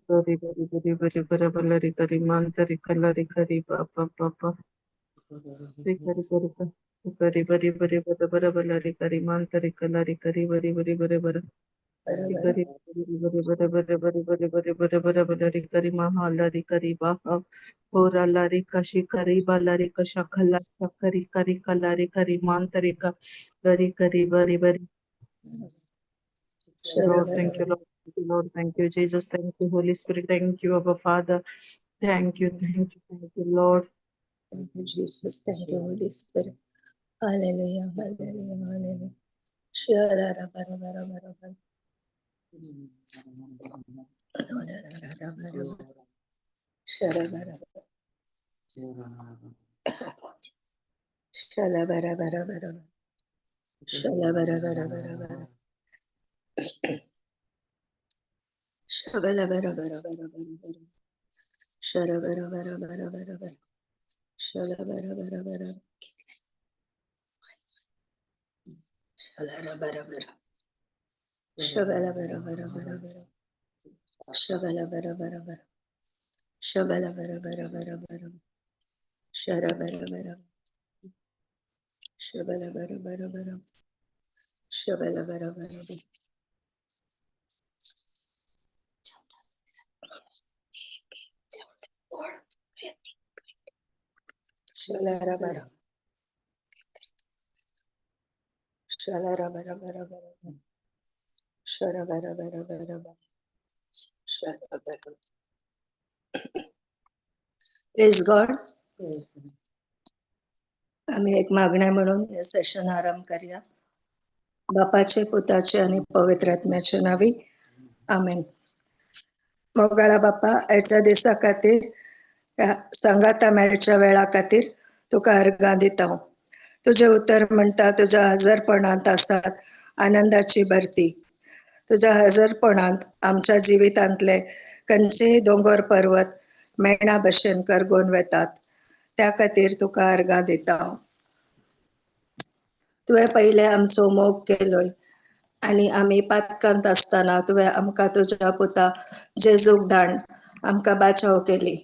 बरी बरी बरी बरी बरी बरी मांतरी कलरी खरी बापा बापा री खरी खरी बरी बरी बरी बरी बरी बरी करी मांतरी कलरी करी बरी बरी बरी बरी करी बरी बरी बरी बरी बरी बरी बरी बरी बरी करी महालरी करी बापा होरा लारी कशी करी बालारी कशा खला करी करी कलारी करी मांतरी का बरी करी बरी बरी. Lord, thank you, Lord. Thank you, Lord. Thank you, Jesus. Thank you, Holy Spirit. Thank you, Abba Father. Thank you, thank you, thank you, Lord. Thank you, Jesus. Thank you, Holy Spirit. Hallelujah, hallelujah, hallelujah. Praise God. आम्ही एक मागण्या म्हणून हे सेशन आरंभ करूया. बापाचे, पुताचे आणि पवित्र आत्म्याचे नावी, आमेन. मोगाळा बापा, आयच्या दिसा खातीर, सांगाता मेळच्या वेळा खातीर तुका अर्गां दिता. तुझे उतर म्हणटा, तुझ्या हजरपणांत आसात आनंदाची भरती. तुझ्या हजरपणांत आमच्या जिवितांतले खंयचेय दोंगर पर्वत मेणा भशेन करगोवन वेतात. त्या खातीर तुका अर्गां दिता. तुवें पयलें आमचो मोग केलोय आनी आमी पातकांत आसतना तुवें आमकां तुज्या पुता जेजूक धाड आमकां बाचाव केली.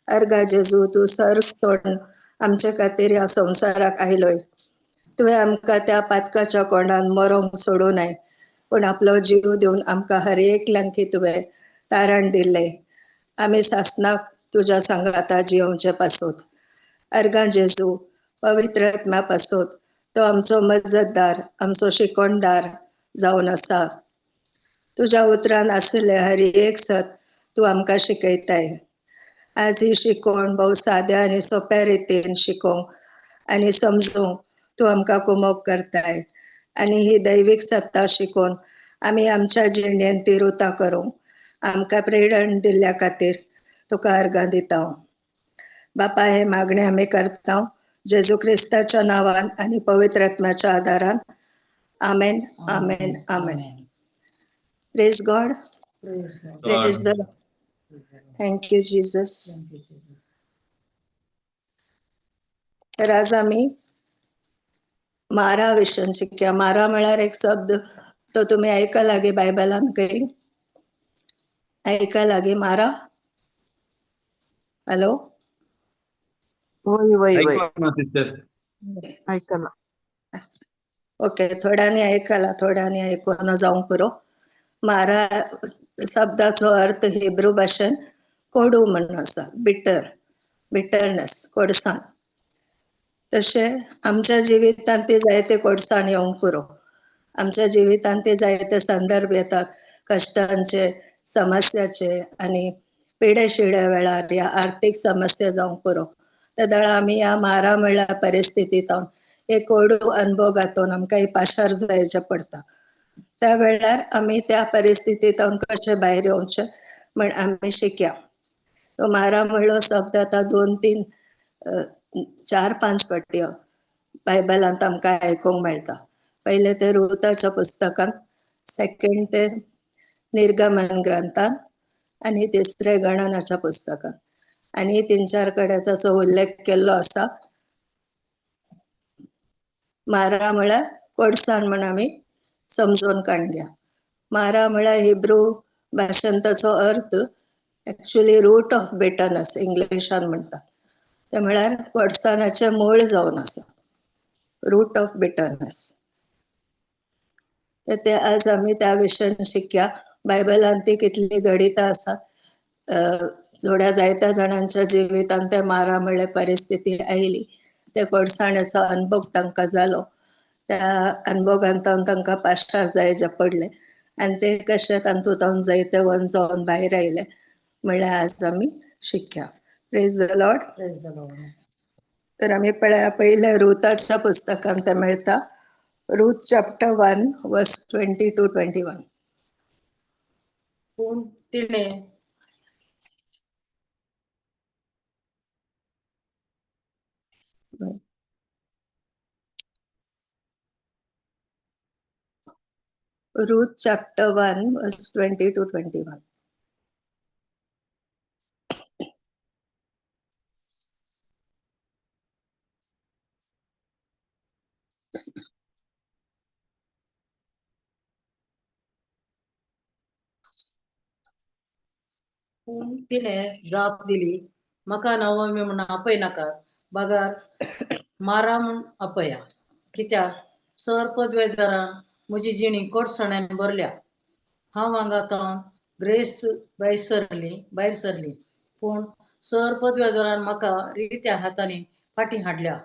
अर्गा जेजू, तूं सर्ग सोडून आमचे खातीर ह्या संवसाराक आयलोय. तुवें आमकां त्या पातकाच्या कोंडान मरोंक सोडूं नये, पूण आपलो जीव दिवन आमकां हर एकल्यांकी तुवें तारण दिल्लें. आमी सासनाक तुज्या सांगाता जियोवचे पासून. अर्गां जेजू, पवित्र आत्म्या पासून तो आमचो मजतदार, आमचो शिकोणदार जावन आसा. तुज्या उतरान आशिल्लें हर एक सत तूं आमकां शिकयताय. आज ही शिकवण भोव साद्या आनी सोंप्या रितीन शिकोवंक आनी समजूंक तूं आमकां कुमोक करताय. आनी ही दैवीक सत्ता शिकोवन आमी आमच्या जिणेंत ती रुता करूंक आमकां प्रेरण दिल्ल्या खातीर तुका अर्गां दिता. बापा, हे मागणे आमी करता जेजू क्रिस्ताच्या नांवान आनी पवित्र आत्म्याच्या आदारान. Amen, amen, amen. Praise God, praise the Lord. Thank you Jesus. तर आज आमी मारा विशयान शिकया. मारा म्हळ्यार एक शब्द तो तुमी आयकला गे बायबलान खंय आयकला गे मारा? हॅलो, वय वय वय आयकला. ओके, थोड्यांनी आयकला, थोड्यांनी आयकून जावंक पुरो. मारा शब्दाचो अर्थ हिब्रू भाशेन कोडू म्हणून आसा, बिटर, बिटरनेस, कोडसाण. तशें आमच्या जिवितांत ती जायते कोडसाण येवंक पुरो. आमच्या जिवितांत ते जायते संदर्भ येतात कश्टांचे, समस्याचे आनी पिडे शिड्या वेळार या आर्थीक समस्या जावंक पुरो. त्या वेळार आमी ह्या मारा म्हणल्या परिस्थितींत एक कोडू अनुभव आमकां पाशार जायचें पडटा. त्या वेळार आमी त्या परिस्थितींत कशें भायर येवचें म्हण आमी शिकया. तो मारा म्हणलो शब्द आतां 2 3 4 5 फावटी बायबलांत आमकां आयकूंक मेळटा. पयलें ते रुताच्या पुस्तकांत, सेकंड ते निर्गमन ग्रंथांत आनी तिसरें गणनाच्या पुस्तकांत, आनी 3 4 कडेन ताचो उल्लेख केल्लो आसा. मारा म्हळ्यार कोडसाण म्हण आमी समजून काडया. मारा म्हळ्यार हिब्रू भाशेन ताचो अर्थ एक्चुअली रूट ऑफ बिटरनेस इंग्लिशान म्हणटा. ते म्हळ्यार कोडसाणाचें मूळ जावन आसा, रूट ऑफ बिटरनेस. तर ते आज आमी त्या विशयान शिकया. बायबलान ती कितली घडितां आसा, थोड्या जायत्या जाणांच्या जिवितांत ते मारा म्हळ्यार परिस्थिती आयली, ते कोडसाणेचो अनुभव तांकां जालो, त्या अनुभवांतल्यान तांकां पाशार जायचे पडले आनी ते कशे तातूंत जैतवंत जावन भायर आयले म्हणल्यार आज आमी शिकया. Praise the Lord. तर आमी पळया पयले रुताच्या पुस्तकांत ते मेळटा. Ruth chapter 1 verse 20 to 21. पूण तिणे Ruth chapter 1 verse 20 to 21. पूण तिणे जाप दिली, म्हाका नवमी म्हूण आपय नाका, बगर मारा म्हूण आपया, कित्याक सर पदवेदारान म्हजी जिणी कोडसाण्यान भरल्या. हांव हांगा तावन ग्रेस्त भायर सरली, पूण सर पदवेदारान म्हाका रित्या हातांनी फाटीं हाडल्या.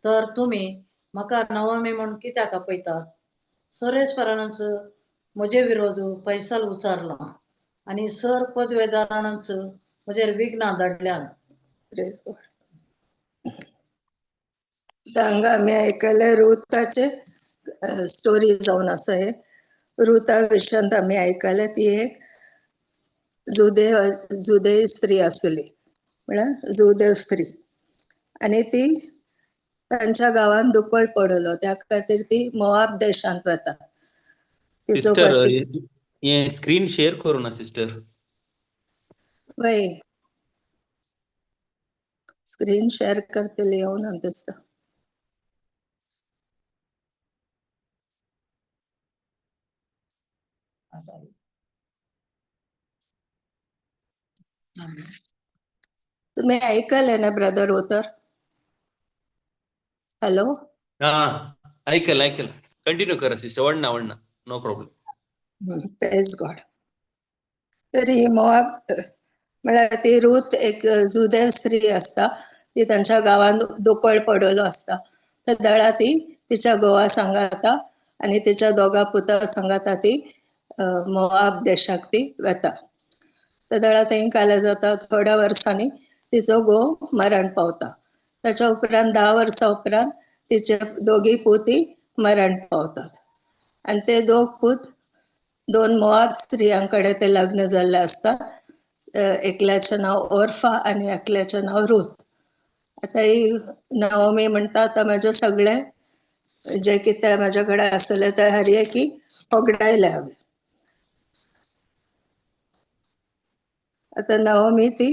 तर तुमी म्हाका नवमी म्हूण कित्याक आपयतात? सरेस्वरानच म्हजे विरोध फैसल उचारला आनी सर पदवेदारानच म्हजेर विघ्नां धाडल्यान. हांगा आमी आयकले रुताचे स्टोरी जावन आसा. हे रुता विशयांत आमी आयकले ती एक जुदेव स्त्री आसली, म्हळ्यार जुदेव स्त्री, आनी ती तांच्या गांवांत दुकळ पडलो, त्या खातीर ती मोआब देशांत वता. तिचो स्क्रीन शेअर करू ना सिस्टर? वय, स्क्रीन शेअर करतले येवना दिसता. तुम्ही ऐकले ना ब्रदर उतर? हॅलो, हा ऐकल ऐकल, कंटिन्यू करा सिस्टर. वडना वडना, नो प्रॉब्लेम. Praise God. तरी मोआब म्हळ्यार ती रूत एक जुदेव स्त्री आसता, ती तांच्या गांवांत दुकळ पडलो आसता. तर दळा ती तिच्या घोवा सांगाता आनी तिच्या दोगा पुता सांगाता ती मोआब देशाक ती वता. तर दळा थंय काले जाता. थोड्या वर्सांनी तिचो घोव मरण पावता. ताच्या उपरांत 10 वर्सां उपरांत तिचे दोगी पुती मरण पावतात आनी ते दोग पूत 2 मोआब स्त्रियां कडेन ते लग्न जाल्ले आसतात. एकल्याचें नांव ओर्फा आनी एकल्याचें नांव रूथ. आतां ही नवमी म्हणटा आतां म्हाजे सगळे जे कितें म्हाज्या कडेन आसलें तें हर एकी होगडायलें हांवें. आतां नवमी ती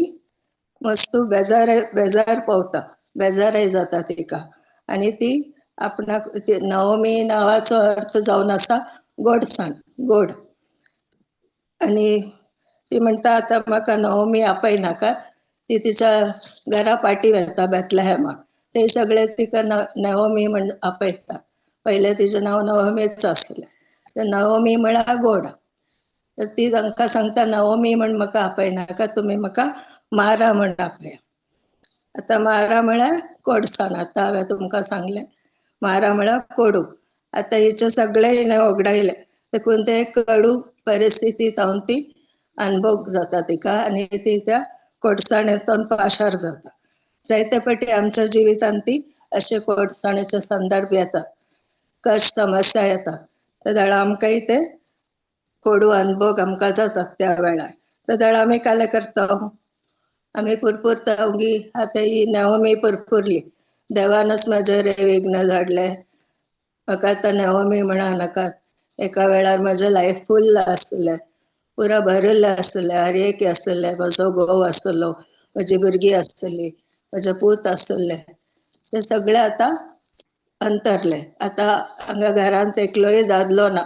मस्तू बेजार बेजार पावता, बेजारय जाता तिका. आनी ती आपणाक नवमी नांवाचो अर्थ जावन आसा गोडसाण, गोड. आनी ती म्हणटा आतां म्हाका नवमी आपयनाकात. ती तिच्या घरा पाटी वता बेतलहॅमाक. ते सगळे तिका नवमी म्हण आपयता. पयलें तिजें नांव नवमीच आसलें. तर नवमी म्हळ्यार गोड. तर ती तांकां सांगता नवमी म्हण म्हाका आपयनाका, तुमी म्हाका मारा म्हण आपया. आतां मारा म्हळ्यार कोडसाण. आतां हांवें तुमकां सांगलें मारा म्हळ्यार कोडू. आतां हिचें सगळें हिणें होगडायलें, देखून ते कडू परिस्थितींत हांव ती अनुभव जाता तिका आनी ती त्या कोडसाणेंतल्यान पाशार जाता. जायते पटी आमच्या जिवितांत ती अशे कोडसाणेचे संदर्भ येतात, कश्ट समस्या येतात. तेदळा आमकांय ते कोडू अनुभव आमकां जातात त्या वेळार. तेदळा आमी कालें करता, आमी पुरपुरता गी आतां ही नवमी पुरपुरली, देवानच म्हाजेर हें विघ्न धाडलें, म्हाका आतां नवमी म्हणा नाकात. एका वेळार म्हजें लायफ फुल्ल आसलें, पुरा भरिल्लें आसलें, हर एक आसलें, म्हजो घोव आसलो, म्हजी भुरगीं आसली, म्हजे पूत आसले, ते सगळे आतां अंतरले. आतां हांगा घरांत एकलोय दादलो ना,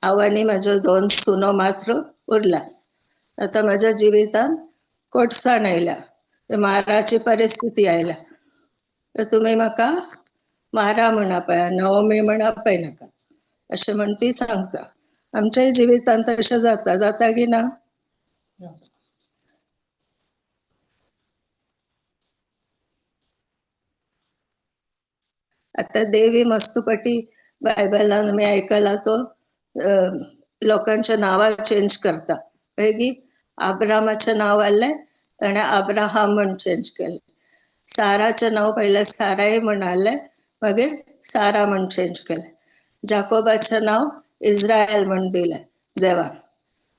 हांव आनी म्हज्यो 2 सुनो मात्र उरल्या. आतां म्हज्या जिवितांत कोटसाण आयल्या, ते माराची परिस्थिती आयल्या. तर तुमी म्हाका मारा म्हण आपया, नवमी म्हण आपयनाका, अशें म्हण ती सांगता. आमच्याय जिवितांत तशें जाता, जाता की ना? आतां देवी मस्तुपटी बायबलान आमी आयकला तो लोकांच्या नांवां चेंज करता. मागीर आब्रामाचें नांव आसलें ताणें आब्राहाम म्हण चेंज केलें. साराचें नांव पयलें साराय म्हण आसलें, मागीर सारा म्हण चेंज केलें. जाकोबाचें नांव इस्रायल म्हण दिलें देवान.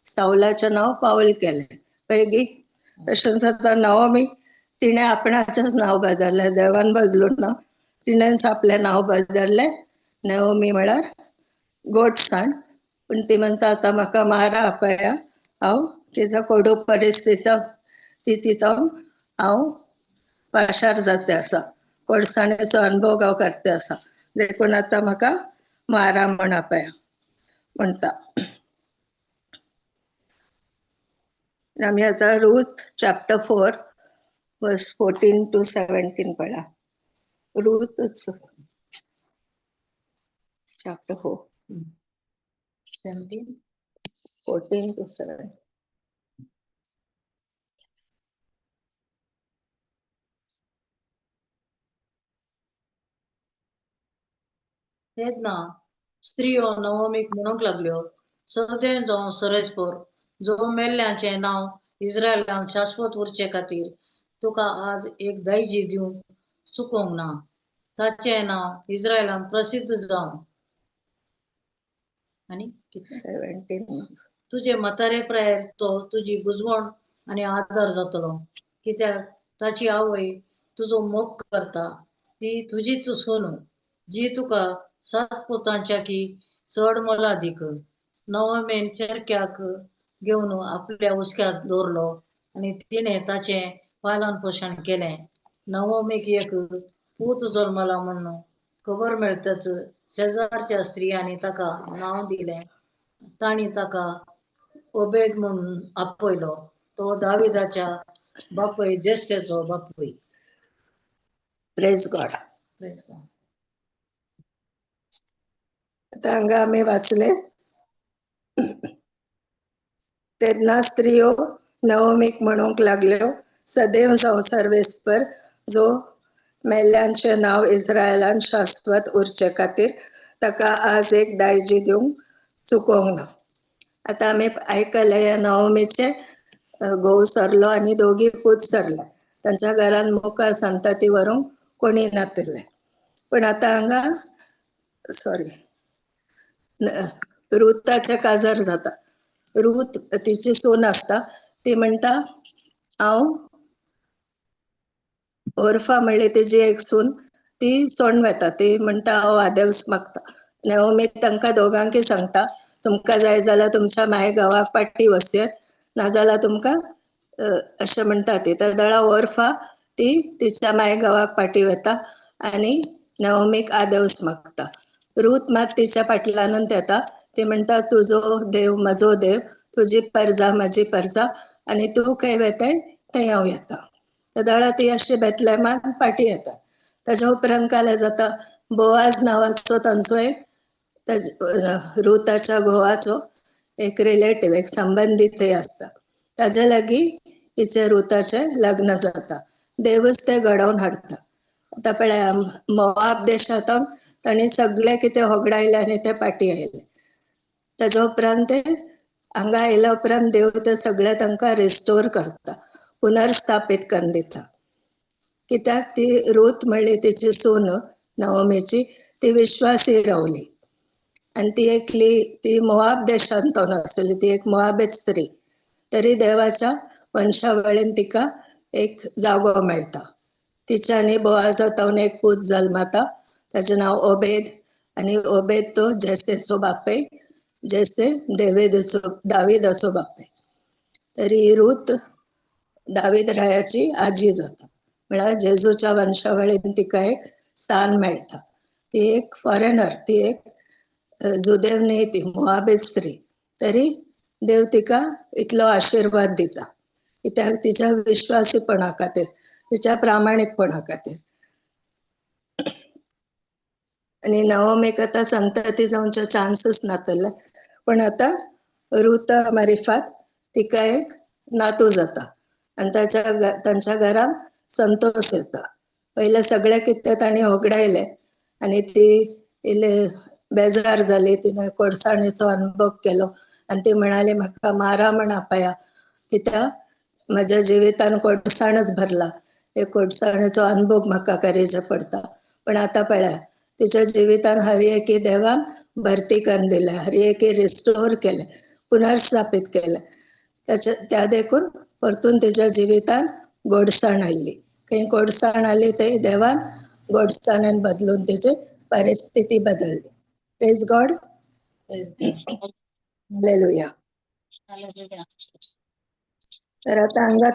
सावलाचें नांव पावल केलें. मागीर तशेंच आतां नवमी तिणें आपणाचेंच नांव बदललें, देवान बदलून ना, तिणेंच आपलें नांव बदललें. नवमी म्हळ्यार गोडसाण. पूण ती म्हणटा आतां म्हाका मारा आपया, हांव तिच्या कोडू परिस्थिती तितून हांव पाशार जाते आसा, कोडसाणेचो अनुभव हांव करते आसा, देखून आतां म्हाका मारा म्हण आपया म्हणटा. आमी आतां Ruth chapter 4 verse 14 to 17 पळया. रूथच chapter 4 17 14 to 7. तेन्ना स्त्रियो नवमीक म्हणूंक लागल्यो, सदें जावं सरेस्पोर, जो मेल्ल्याचें नांव इस्रायलान शाश्वत उरचे खातीर तुका आज एक दायजी दिवंक चुकोवंक ना, ताचें नांव इस्रायलान प्रसिद्ध जावं. आनी कितलें? 17. तुजे म्हातारे प्रायेर तो तुजी बुजवण आनी आदार जातलो, कित्याक ताची आवय तुजो मोग करता, ती तुजीच सून जी तुका 7 पुतांच्या की चड मोलादीक. नवमेन चरक्याक घेवन आपल्या हुस्क्यांत दवरलो आनी तिणें ताचें पालन पोशण केलें. नवमीक एक पूत जल्मला म्हूण खबर मेळटच शेजारच्या स्त्रियांनी ताका नांव दिलें. तांणी ताका ओबेद म्हूण आपयलो. तो दाविदाच्या बापूय ज्येश्ठेचो बापूय. Praise God. आतां हांगा आमी वाचले, तेन्ना स्त्रियो नवमीक म्हणूंक लागल्यो, सदैव जावं सर्वेस्पर, जो मेल्ल्यांचें नांव इस्रायलान शाश्वत उरचे खातीर ताका आज एक दायजी दिवंक चुकोवंक ना. आतां आमी आयकलें ह्या नवमीचें घोव सरलो आनी दोगी पूत सरले, तांच्या घरान मुखार संतती व्हरूंक कोणी नातिल्लें. पण आतां हांगा सॉरी रुताचें काजार जाता. रूत तिची सून आसता, ती म्हणटा हांव ओर्फा म्हणली तिजी एक सून, ती सोडून वता. ती म्हणटा हांव आदेवस मागता. नवमी तांकां दोगांकय सांगता तुमकां जाय जाल्यार तुमच्या माय गांवाक पाटी वचयत, नाजाल्यार तुमकां अशें म्हणटा ती. त्या दळा ओर्फा ती तिच्या माय गांवाक पाटी वता आनी नवमीक आदेवस मागता. रूत मात तिच्या फाटल्यानूच येता. ती म्हणटा तुजो देव म्हजो देव, तुजी परजा म्हजी परजा, आनी तूं खंय वेताय थंय हांव येता. त्या दळा ती अशी बेतलेमान पाटी येता. ताच्या उपरांत काले जाता, बोआज नांवाचो तांचो एक रुताच्या घोवाचो एक रिलेटीव, एक संबंदीत थंय आसता. ताज्या लागीं तिचे रुताचें लग्न जाता. देवच ते घडोवन हाडटा. आतां पळय मोआब देशांत तांणी सगळें कितें होगडायलें आनी ते पाटी आयले. ताज्या उपरांत ते हांगा आयल्या उपरांत देव ते सगळें तांकां रिस्टोर करता, पुनर्स्थापीत करून दिता. कित्याक ती रूत म्हणली तिची सून नवमीची, ती विश्वासी रावली आनी ती एकली, ती मोआब देशांत आसली, ती एक मोआबेत स्त्री, तरी देवाच्या वंशावळीन तिका एक जागो मेळटा. तिच्या आनी बोआजा एक पूत जल्माता, ताचें नांव ओबेद, आनी ओबेद तो जेसेचो बापय, जेसे देवेदाचो दावीदाचो बापय. तरी रूत दावीद रायाची आजी जाता, म्हळ्यार जेजूच्या वंशावळीन तिका एक स्थान मेळटा. ती एक फॉरेनर, ती एक जुदेव न्ही, ती मोआबेत स्त्री, तरी देव तिका इतलो आशिर्वाद दिता कित्याक तिच्या विश्वासीपणा खातीर, तिच्या प्रामाणीकपणा खातीर. आनी नवमीक आतां संतती जावचे चान्सीस नातले, पण आतां रुता मारिफात तिका एक नातू जाता आनी तांच्या घरांत संतोष येता. पयलें सगळें कितें तांणी होगडायलें आनी ती इल्ली बेजार जाली, तिणें कोडसाणेचो अनुभव केलो आनी ती म्हणाली म्हाका मारा म्हण आपया, कित्याक म्हज्या जिवितान कोडसाणच भरला, हे कोडसाणेचो अनुभव म्हाका करेचे पडटा. पण आतां पळया तिच्या जिवितान हर एकी देवान भरती करून दिल्या, हर एकी रिस्टोर केलें, पुनर्स्थापीत केलें. त्या देखून परतून तिच्या जिवितान गोडसाण आयली. खंय गोडसाण आयली थंय देवान गोडसाणेन बदलून तिची परिस्थिती बदलली. Praise God, hallelujah. तर आता हांगा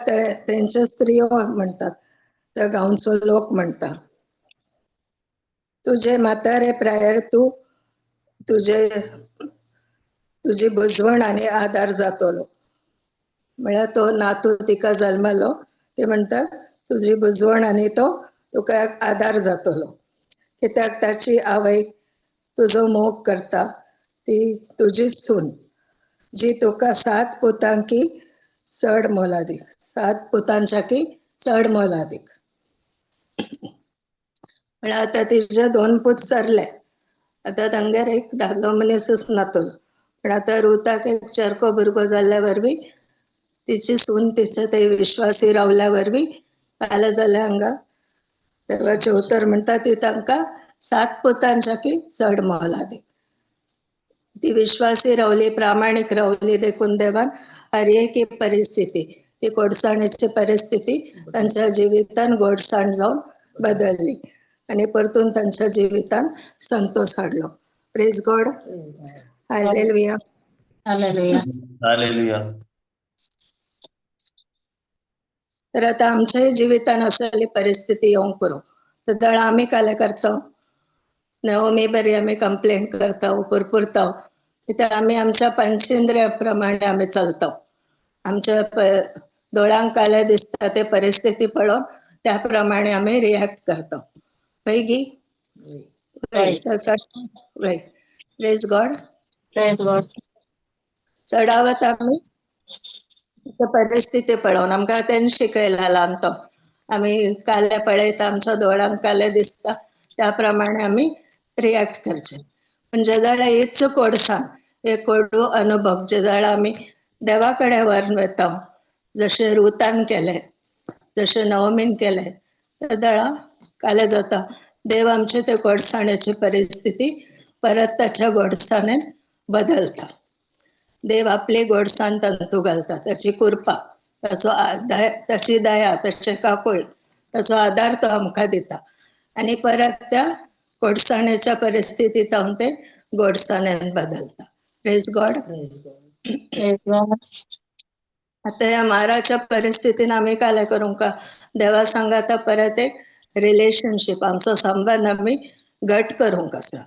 तेंच्यो स्त्रियो म्हणटात, त्या गांवचो लोक म्हणटा, तुझे म्हातारे प्रायर तूं तुझे तुजी बुजवण आनी आदार जातलो. म्हळ्यार तो नातू तिका जल्मलो, ते म्हणटात तुजी बुजवण आनी तो तुका आदार जातलो, कित्याक ताची आवय तुजो मोग करता, ती तुजीच सून जी तुका 7 पुतांकी चड मोलादीक, 7 पुतांच्याकी चड मोलादीक. म्हळ्यार आतां तिजे 2 पूत सरले, आतां तांगेर एक दादलो मनीसच नातलो, पण आतां रुताक एक चरको भुरगो जाल्ल्या वरवीं तिची सून तिचे ते विश्वासी रावल्या वरवीं फाल्यां जाल्यार हांगा देवाचें उतर म्हणटा ती तांकां 7 पुतांच्याकी चड मोलादीक. ती विश्वासी रावली, प्रामाणीक रावली, देखून देवान हर एक परिस्थिती, ती गोडसाणेची परिस्थिती तांच्या जिवितान गोडसाण जावन बदलली आनी परतून तांच्या जिवितान संतोष हाडलो. Praise God, hallelujah, hallelujah, hallelujah. तर आतां आमच्याय जिवितान असली परिस्थिती येवंक पुरो. तर दळ आमी काले करता, नवमी बरी आमी कंप्लेंट करता, पुरपुरता, कित्याक आमी आमच्या पंचेंद्रिया प्रमाणे आमी चलता. आमच्या दोळ्यांक काले दिसता ते परिस्थिती पळोवन त्या प्रमाणे आमी रिएक्ट करता. हय गी? हय. Praise God, praise God. चडावत आमी परिस्थिती पळोवन आमकां तेणें शिकयला ल्हान तो, आमी काले पळयता, आमच्या दोळ्यांक काले दिसता त्या प्रमाणे आमी रिएक्ट करचे. पण जे जाल्यार हीच कोडसाण, एक कोडू अनुभव जे जाल्यार आमी देवा कडेन व्हरून वता, जशें रुतान केलें, जशें नवमीन केलें, त्या दळा काले जाता देव आमचे ते गोडसाणेची परिस्थिती परत ताच्या गोडसाणेन बदलता. देव आपली गोडसाण तंतू घालता, ताची कृपा, ताचो ताची दया, ताचें काकूळ, ताचो आदार तो आमकां दिता. आनी परत त्या गोडसाणेच्या परिस्थितीत जावन ते गोडसाणेन बदलता. Praise God. Praise God. आता ह्या माराच्या परिस्थितीन आमी काय करूंक देवा सांगाता परत एक रिलेशनशीप, आमचो संबंद आमी घट करूंक आसा.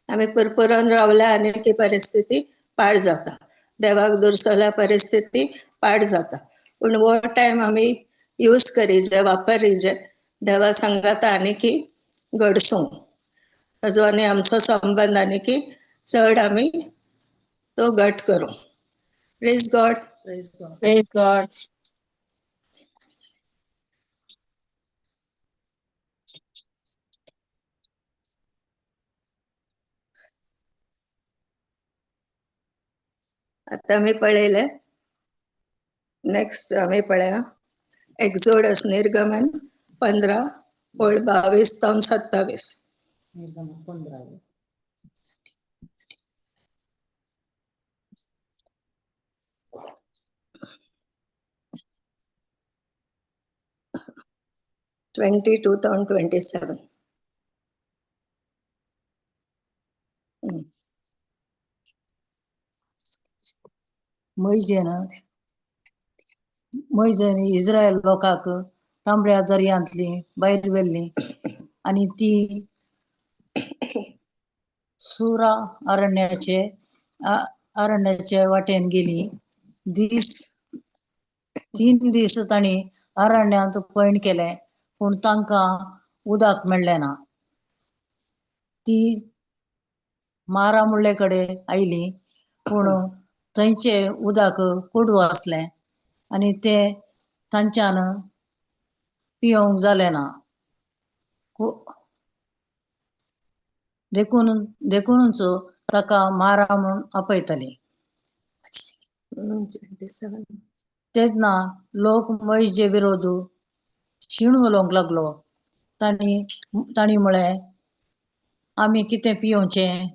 आमी पुरपुरून रावल्या आनी ती परिस्थिती पाड जाता, देवाक दुरसल्या परिस्थिती पाड जाता. पूण हो टायम आमी यूज करीजे, वापरीजे देवा सांगाता आनी की घडसूंक ताजो आनी आमचो संबंद आनी की चड आमी तो घट करूं. Praise God. Praise God. Praise God. आता आमी पळयलें. नेक्स्ट आमी पळया एक्झोडस निर्गमन 15 ओळ 22 जावन 27. निर्गमन 15. 22 जावन 27. मोयजेन इस्रायल लोकांक तांबड्या दर्यांतली भायर व्हेल्ली आनी ती सुरा अरण्याचे वाटेन गेली. 3 दीस तांणी अरण्यांत पयण केलें, पूण तांकां उदक मेळ्ळें ना. ती मारा मुळ्ळे कडेन आयली, पूण थंयचें उदक कोडू आसलें आनी तें तांच्यान पियोंक जालें ना. देखूनच ताका मारा म्हूण आपयताली. तेन्ना लोक मोयजे विरोध शीण उलोवंक लागलो. तांणी म्हळें, आमी कितें पियोवचें?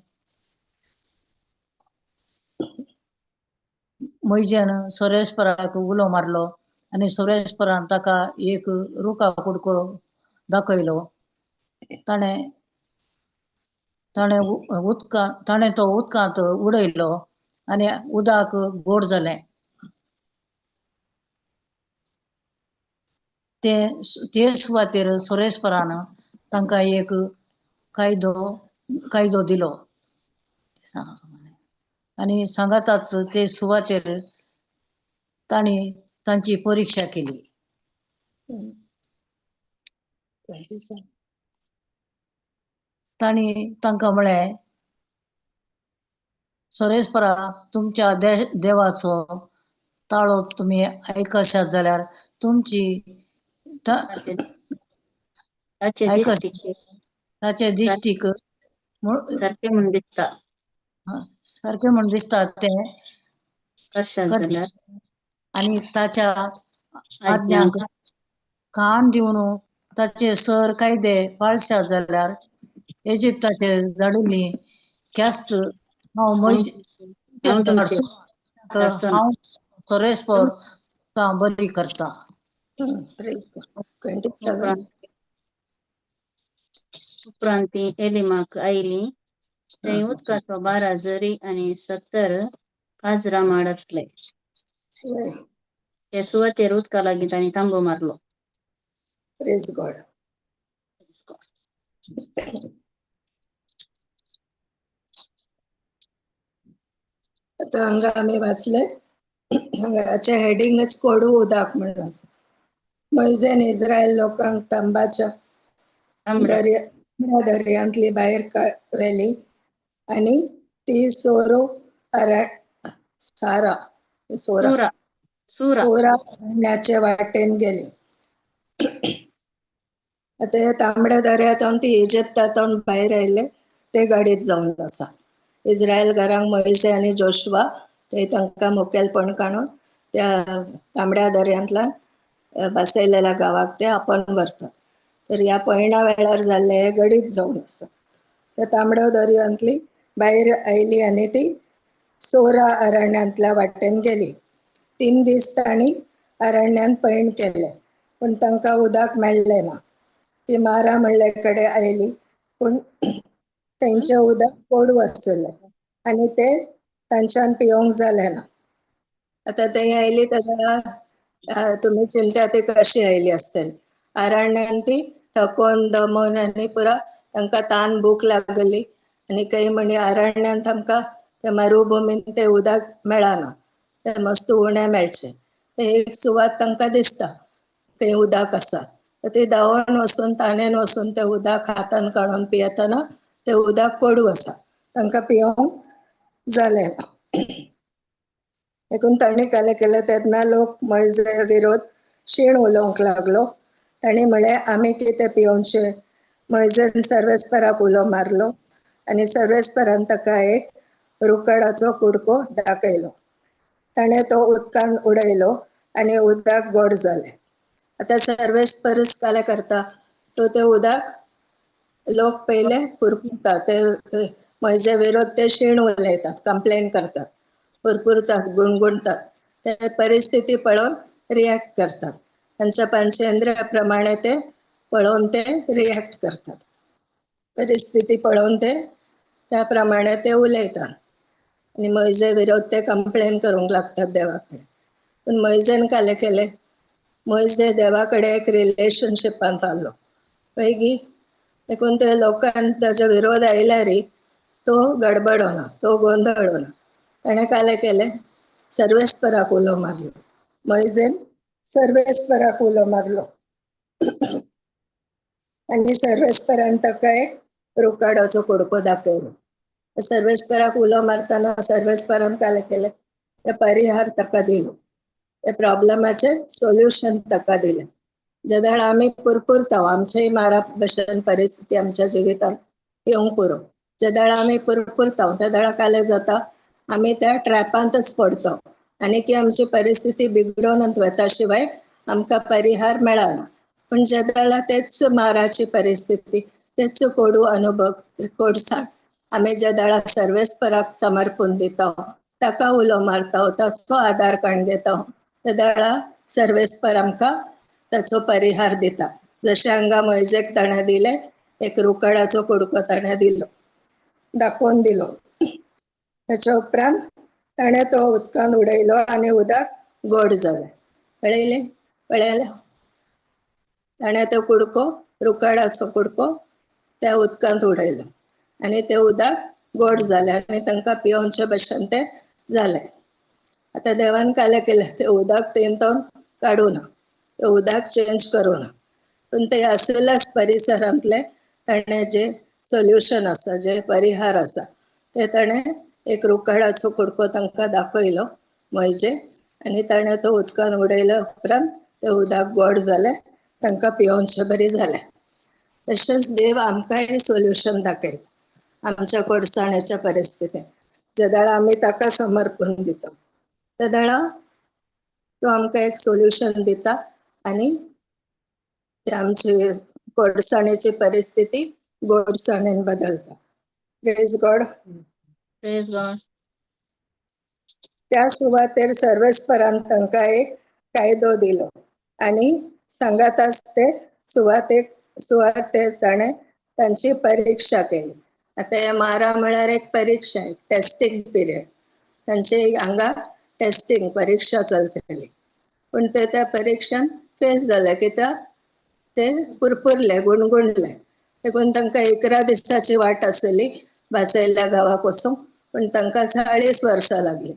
मोयजेन सोरेस्पराक उलो मारलो आनी सोरेस्परान ताका एक रुखा कुडको दाखयलो. ताणें ताणें तो उदकांत उडयलो आनी उदक गोड जालें. ते सुवातेर सोरेस्परान तांकां एक कायदो दिलो आनी सांगाताच ते सुवातेर तांणी तांची परिक्षा केली. तांणी तांकां म्हळें, सोरेस्परा तुमच्या देवाचो ताळो तुमी आयकशात जाल्यार तुमची ताचे दिश्टीक सारकें म्हूण दिसता, सारकें म्हूण दिसता तें आनी ताच्या आज्ञांक कान दिवन ताचे सर कायदे पाळशात जाल्यार इजिप्ताचे धाडिल्ली ख्यास्त हांव हांव सोरेस्पर बरी करता. 27. उपरांत ती एलिमाक आयली. थंय उदकाचो 12 झरी आनी 70 काजरा माड आसले. ते सुवातेर उदका लागीं तांणी तांबो मारलो. Praise God. आता हांगा आमी वाचले, हांगाचे हेडिंगच कोडू उदक म्हणून आसा. मोयजेन इस्रायल लोकांक तांबाच्या दर्यांतली भायर व्हेली आनी ती सोरो सारा सोरा अरण्याचे वाटेन गेली. आता ह्या तांबड्या दर्यांतून ती इजिप्तांतून भायर आयले ते गाडीत जावन आसा. इस्रायल घरांक मोयजे आनी जोशुआ ते तांकां मुखेलपण काडून त्या तांबड्या दर्यांतल्यान बसयलेल्या गांवाक ते आपण व्हरतात. तर ह्या पयणा वेळार जाल्ले हे गडीत जावन आसा. त्या तांबड्या दर्यांतली भायर आयली आनी ती सोरा अरण्यांतल्या वाटेन गेली. 3 दीस तांणी अरण्यांत पयण केले, पूण तांकां उदक मेळ्ळें ना. ती मारा म्हणल्या कडेन आयली, पूण तेंचें उदक कोडू आसलें आनी ते तांच्यान पिवंक जालें ना. आतां थंय आयली तेन्ना तुमी चिंता ती कशी आयली आसतली. अरण्यान ती थकोन दमोन आनी पुरा तांकां तान भूक लागली आनी काही म्हणी अरण्यान आमकां ते मरुभुमीन ते उदक मेळना, ते मस्त उणें मेळचें. ते एक सुवात तांकां दिसता थंय उदक आसा, ती धांवून वचून ताणेन वचून ते उदक हातान काडून पियेतना ते उदक कोडू आसा, तांकां पिवंक जालें ना. देखून तांणी कालें केलें तेन्ना लोक मोयजे विरोध शीण उलोवंक लागलो. तांणी म्हळें आमी कितें पिवचें. मोयजेन सर्वेस्पराक उलो मारलो आनी सर्वेस्परान ताका एक रुकडाचो कुडको दाखयलो. ताणें तो उदकान उडयलो आनी उदक गोड जालें. आतां सर्वेस्परूच कालें करता, तो तें उदक लोक पयले पुरपुरता, ते मोयजे विरोध ते शीण उलयतात, कंप्लेन करतात, पुरपुरतात, गुणगुणतात, ते परिस्थिती पळोवन रिएक्ट करतात, तांच्या पंचेंद्रिया प्रमाणे ते पळोवन ते रिएक्ट करतात, परिस्थिती पळोवन ते त्या प्रमाणे ते उलयतात आनी मोयजे विरोध ते कंप्लेन करूंक लागतात देवा कडेन. पूण मोयजेन कालें केलें, मोयजे देवा कडेन एक रिलेशनशिपान जाल्लो पळय, देखून ते लोकांक ताजो विरोध आयल्यार तो गडबडना, तो गोंदळना. ताणें कालें केलें, सर्वेस्पराक उलो मारलो. मोयजेन सर्वेस्पराक उलो मारलो आनी सर्वेस्परान ताका एक रुकाडाचो कुडको दाखयलो. सर्वेस्पराक उलो मारतना सर्वेस्परान कालें केलें, ते परिहार ताका दिलो, ते प्रॉब्लमाचें सोल्युशन ताका दिलें. जेदळ आमी पुरपुरता, आमचेय मारा भशेन परिस्थिती आमच्या जिवितांत येवंक पुरो, जेदळ आमी पुरपुरता तेदळा कालें जाता, आमी त्या ट्रॅपांतच पडता आनी की आमची परिस्थिती बिगडोवन वता शिवाय आमकां परिहार मेळना. पूण जेदळा तेच माराची परिस्थिती, तेच कोडू अनुभव, कोडसाण आमी जेदळा सर्वेस्पराक समर्पून दिता, ताका उलो मारता, ताचो आदार काडून घेता, तेदळा सर्वेस्पर आमकां ताचो परिहार दिता. जशें हांगा मोयजेक ताणें दिलें, एक रुकडाचो कुडको ताणें दिलो, दाखोवन दिलो. ताच्या उपरांत ताणें तो उदकान उडयलो आनी उदक गोड जालें. पळयलें पळयलें, ताणें तो कुडको, रुकडाचो कुडको त्या उदकांत उडयलो आनी तें उदक गोड जालें आनी तांकां पिवचे भशेन तें जालें. आतां देवान कालें केलें, तें उदक तेंतून काडूं ना, तें उदक चेंज करूं ना, पूण ते आशिल्ल्याच परिसरांतलें ताणें जें सोल्युशन आसा, जे परिहार आसा, ते ताणें एक रुकडाचो कुडको तांकां दाखयलो मोयजे आनी ताणें तो उदकान उडयल्या उपरांत तें उदक गोड जालें, तांकां पिवचे बरी जालें. तशेंच देव आमकांय सोल्युशन दाखयता आमच्या कोडसाणेच्या परिस्थितींत. जेदळा आमी ताका समर्पण दिता तेदळा तो आमकां एक सोल्युशन दिता आनी ते आमची कोडसाणेची परिस्थिती गोडसाणेन बदलता. Praise God. Praise God. त्या सुवातेर सर्वेस्परान तांकां एक कायदो दिलो आनी सांगाताच ते सुवातेर ताणें तांची परिक्षा केली. आतां हे मारा म्हळ्यार एक परिक्षा, एक टेस्टिंग पिरियड, तांचे हांगा टेस्टिंग परिक्षा चलतली. पूण ते त्या परिक्षान फेल जाले, कित्याक ते पुरपुरले, गुणगुणले. देखून तांकां 11 दिसाची वाट आसली भासयल्ल्या गांवाक वचूंक, पूण तांकां 40 वर्सां लागली.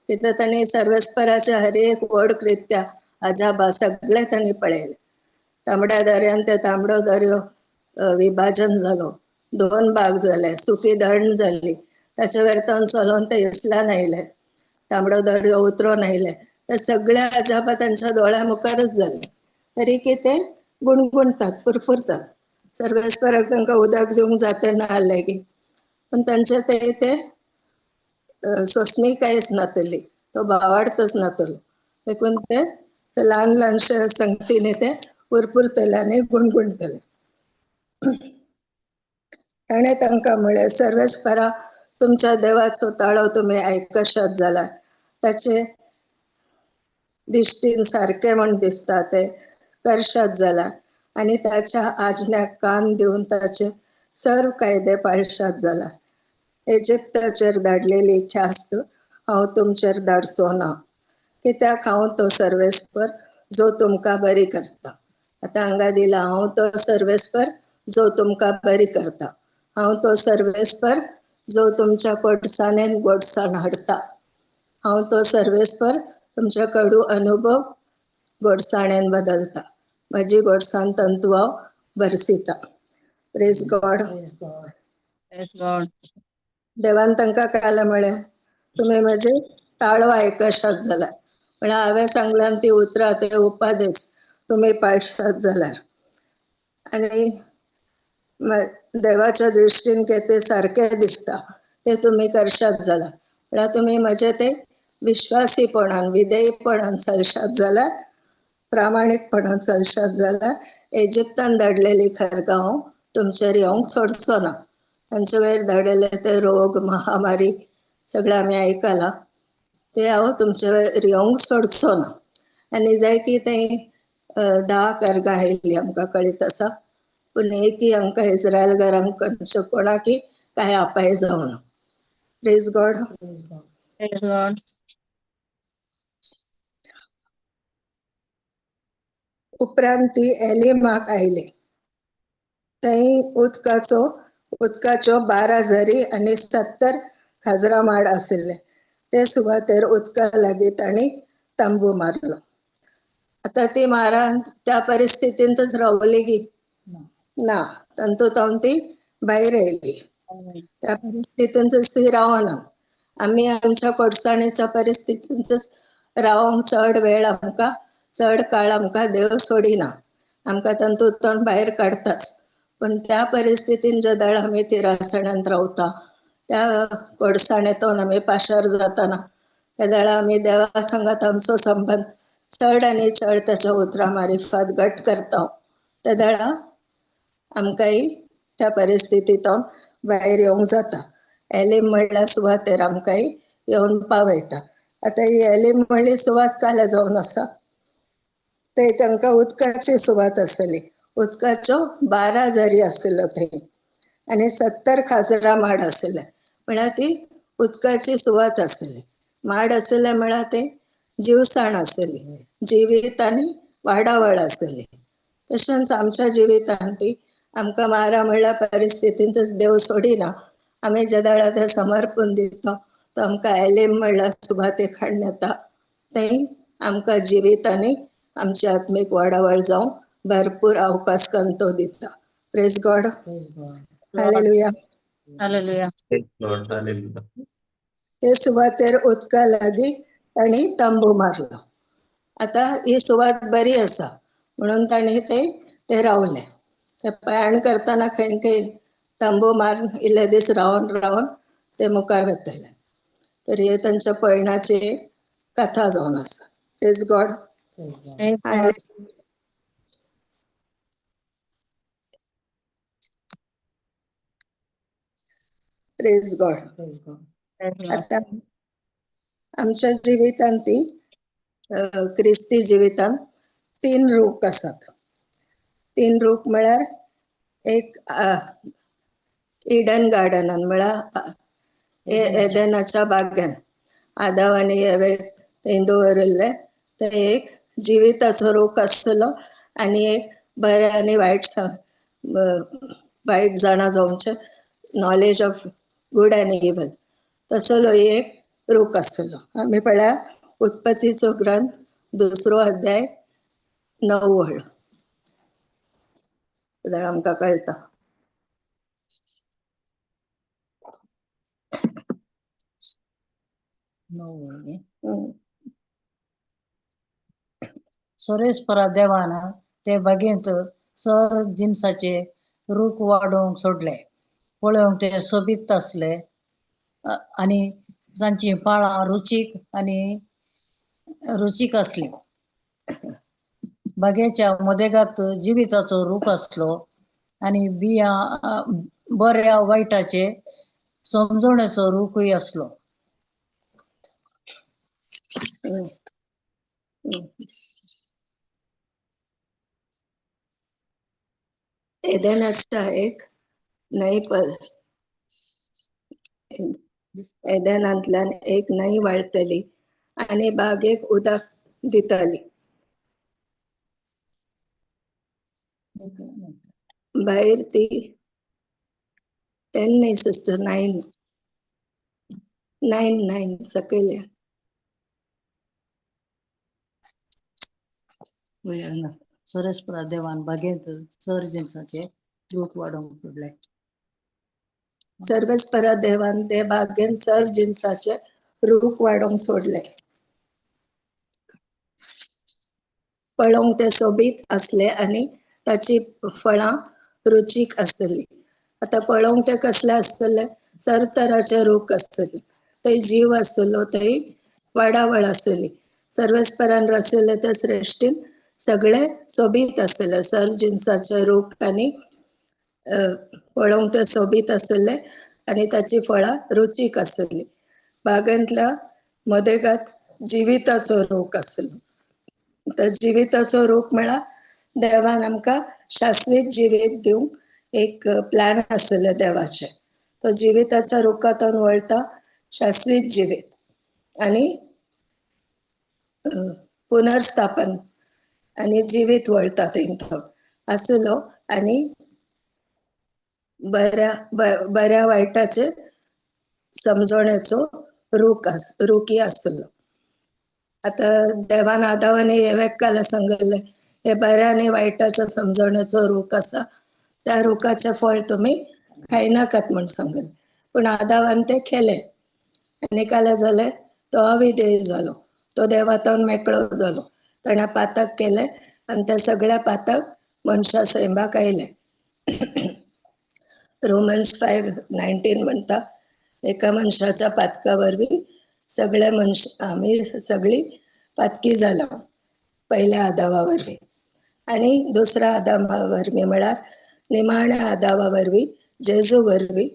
कित्याक तांणी सर्वेस्पराच्या हर एक व्हड कृत्या अजाबा सगळे तांणी पळयले. तांबड्या दर्यान ते तांबडो दर्यो विभाजन जालो, 2 भाग जाले, सुकी धरण जाली, ताचे वरतान चलोवन ते इस्लान आयले, तांबडो दर्यो उतरोन आयले, ते सगळे अजाबा तांच्या दोळ्या मुखारच जाले. तरी की ते गुणगुणतात, पुरपुरतात. सर्वेस्पराक तांकां उदक दिवंक जाता ना आहलें की, पूण तांचे ते ते सोंसणीकायच नातली, तो भावार्थच नातलो. देखून ते ल्हान ल्हानशे संगतीने ते पुरपुरतले आनी गुणगुणतले. ताणें तांकां म्हळें, सर्वेस्परा तुमच्या देवाचो ताळो तुमी आयकशात जाल्यार ताचे दिश्टीन सारकें म्हूण दिसता ते करशात जाल्यार आनी ताच्या आज्ञाक कान दिवन ताचे सर्व कायदे पाळशात जाल्यार इजिप्ताचेर धाडलेली ख्यास्त हांव तुमचेर धाडचो ना, कित्याक हांव तो सर्वेस्पर जो तुमकां बरी करता. आतां हांगा दिला हांव तो सर्वेस्पर जो तुमकां बरी करता, हांव तो सर्वेस्पर जो तुमच्या कोडसाणेन गोडसाण हाडटा, हांव तो सर्वेस्पर तुमच्या कडू अनुभव गोडसाणेन बदलता, म्हजी गोडसाण तंतू हांव भरसिता. Praise God. Praise God. Praise God. देवान तांकां काल म्हळें तुमी म्हजे ताळो आयकशात जाल्यार, म्हळ्यार हांवें सांगल्यान ती उतरां ते उपादेश तुमी पाळशात जाल्यार आनी देवाच्या दृश्टीन कितें सारकें दिसता ते तुमी करशात जाल्यार, म्हळ्यार तुमी म्हजे ते विश्वासीपणान विधेयपणान चलशात जाल्यार, प्रामाणीकपणान चलशात जाल्यार इजिप्तान धाडलेली खरगां हांव तुमचेर येवंक सोडचो ना. तांचे वयर धाडलेले ते रोग महामारी सगळें आमी आयकलां, ते हांव तुमचे वयर येवंक सोडचो ना. आनी जाय की थंय 10 खरगां आयिल्ली आमकां कळीत आसा, पूण एकय आमकां इस्रायल घरांक कोणाकय कांय अपाय जावना. Praise God. Praise God. Praise God. उपरांत ती एलिमाक आयली. थंय उदकाच्यो 12 झरी आनी 70 खाजरां माड आशिल्ले. ते सुवातेर उदका लागीं तांणी तंबू मारलो. आतां ती मारान त्या परिस्थितींतच रावली की ना, तातूंत ती भायर आयली. त्या परिस्थितींतच ती रावना. आमी आमच्या कोडसाणेच्या परिस्थितींतच रावंक चड वेळ आमकां चड काळ आमकां देव सोडिना, आमकां तातूंत भायर काडटाच. पूण त्या परिस्थितीन ज्या वेळार आमी तिरासणांत रावता त्या कोडसाणेंतून आमी पाशार जाताना त्या वेळार आमी देवा संगात आमचो संबंद चड आनी चड ताच्या उतरां मारिफात घट करता, त्या वेळार आमकांय त्या परिस्थितींतून भायर येवंक जाता. एलीम म्हणल्या सुवातेर आमकांय येवन पावयता. आतां ही एलीम म्हणली सुवात काल्या जावन आसा, थंय तांकां उदकाची सुवात आसली. उदकाच्यो 12 झरी आशिल्ल्यो थंय आनी 70 खाजरां माड आशिल्ले, म्हळ्यार ती उदकाची सुवात आशिल्ली. माड आशिल्ले म्हळ्यार ते जीवसाण आशिल्ली, जिवीत आनी वाडावळ आशिल्ली. तशेंच आमच्या जिवितांत ती आमकां मारा म्हणल्या परिस्थितींतच देव सोडिना. आमी ज्या वेळार ते समर्पण दिता तो आमकां एलीम म्हणल्या सुवातेक हाडून येता, थंय आमकां जिवीत आनी आमची आत्मीक वाडावळ जावंक भरपूर अवकाश कंतो दिता. Praise God. Praise God. Hallelujah. Hallelujah. Praise God. Hallelujah. ते सुवातेर उदका लागीं तांणी तंबू मारलो. आतां ही सुवात बरी आसा म्हणून तांणी ते रावले. ते प्रयाण करतना खंय खंय तंबू मारून इल्ले दीस रावन रावन ते मुखार वतले. तर हे तांच्या पयणाची कथा जावन आसा. Praise God. Praise God. Praise God. Praise God. Praise God. आता आमच्या जिवितांत ती क्रिस्ती जिवितांत 3 रूप आसात. 3 रूप म्हळ्यार एक इडन गार्डनान म्हळ्यार एदनाच्या बागेन आदाव आनी एवे थंय दवरिल्ले, थंय एक जिविताचो रूख आसतलो आनी एक बरें आनी वायट वायट जाणा जावचें knowledge of good and evil तसलो एक रूख आसतलो. आमी पळया उत्पत्तीचो ग्रंथ 2 अध्याय 9 वळ जाल्यार आमकां कळटा. 9 वळ न्ही. सोरेस्परा देवान ते बागेंत सर जिनसाचे रूख वाडोवंक सोडले. पळोवंक ते सोबीत आसले आनी तांची पाळां रुचीक आनी रुचीक आसली. बागेच्या मदेगात जिविताचो रूख आसलो आनी बियां बऱ्या वायटाचे समजवणेचो रूखूय आसलो. एदेनाच्या एक न्हंय एदेनांतल्यान एक न्हंय व्हाळटली आनी बागेक उदक दितली. भायर ती 10 न्ही सिस्टर, 9 9 9 सकयल्या. सरस्परा देवान बागेंत सर जिन्साचे रूख वाडोवंक पडले. सर्वेस्परा देवान ते बागेन सर जिन्साचे रूख वाडोवंक सोडले. पळोवंक ते सोबीत आसले आनी ताची फळां रुचीक आसली. आतां पळोवंक ते कसले आसतले? सर तराचे रूख आसतले, थंय जीव आसलो, थंय वाडावळ आसली. सर्वेस्परान रचलेले ते सृश्टीन सगळे सोबीत आसले. सर जिन्साचे रूख आनी पळोवंक ते सोबीत आसले आनी ताची फळां रुचीक आसली. बागेंतल्या मदेगात जिविताचो रूख आसलो. तर जिविताचो रूख म्हळ्यार देवान आमकां शाश्वीत जिवीत दिवंक एक प्लॅन आसलें देवाचें. तो जिविताच्या रुखांतून वळटा शाश्वीत जिवीत आनी पुनर्स्थापन आनी जिवीत वळटा थंय आसलो. आनी बऱ्या बऱ्या वायटाचे समजण्याचो रूख रुखी आसलो. आतां देवान आदाव आनी हेवेक काल सांगले, हे बऱ्या आनी वायटाच्या समजण्याचो रूख आसा, त्या रुखाचें फळ तुमी खायनाकात म्हूण सांगले. पूण आदावान ते खेले आनी काल जालें, तो अविधेय जालो, तो देवातावन मेकळो जालो. ताणें पातक केलें आनी ते सगळ्या पातक मनशा सैमाक आयले. रोमन्स 5:19 म्हणटा, एका मनशाच्या पातका वरवीं सगळे मनश आमी सगळी पातकी जाला पहिल्या आदावा वरवीं. आनी दुसऱ्या आदावा वरवीं म्हळ्यार निमाण्या आदावा वरवीं, जेजू वरवीं,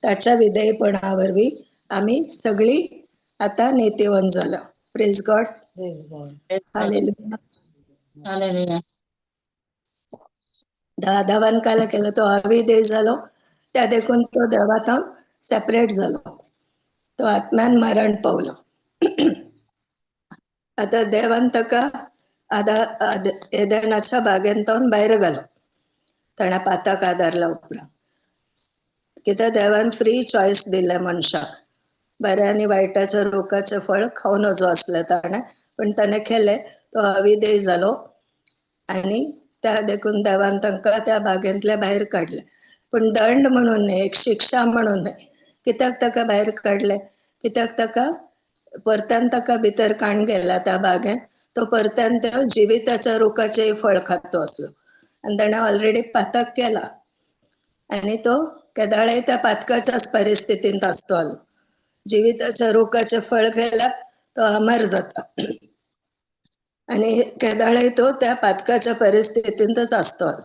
ताच्या विधेयपणा वरवीं आमी सगळी आतां नेतेवन जाला. Praise God. Praise God. Hallelujah. Hallelujah. आदावान काल केलो, तो अविधेय जालो, त्या देखून तो देवातावन सेपरेट जालो, तो आत्म्यान मरण पावलो. आतां देवान ताका एदेनाच्या बागेंतून भायर घालो ताणें पातक आदारला उपरांत. कित्याक देवान फ्री चॉयस दिलें मनशाक, बऱ्या आनी वायटाच्या रुखाचें फळ खावं नजो आसलें ताणें, पूण ताणें खेलें, तो अविधेय जालो आनी त्या देखून देवान तांकां त्या बागेंतले भायर काडले. पूण दंड म्हणून न्हय, एक शिक्षा म्हणून न्हय. कित्याक ताका भायर काडले? कित्याक ताका परत्यान ताका भितर काण गेला त्या बागेंत, तो परत्यान त्या जिविताच्या रुखाचें फळ खातो आसलो आनी ताणें ऑलरेडी पातक केला आनी तो केदाळय त्या पातकाच्याच परिस्थितींत आसतलो. जिविताच्या रुखाचें फळ केल्यार तो अमर जाता आनी केदाळय तो त्या पातकाच्या परिस्थितींतच आसतलो.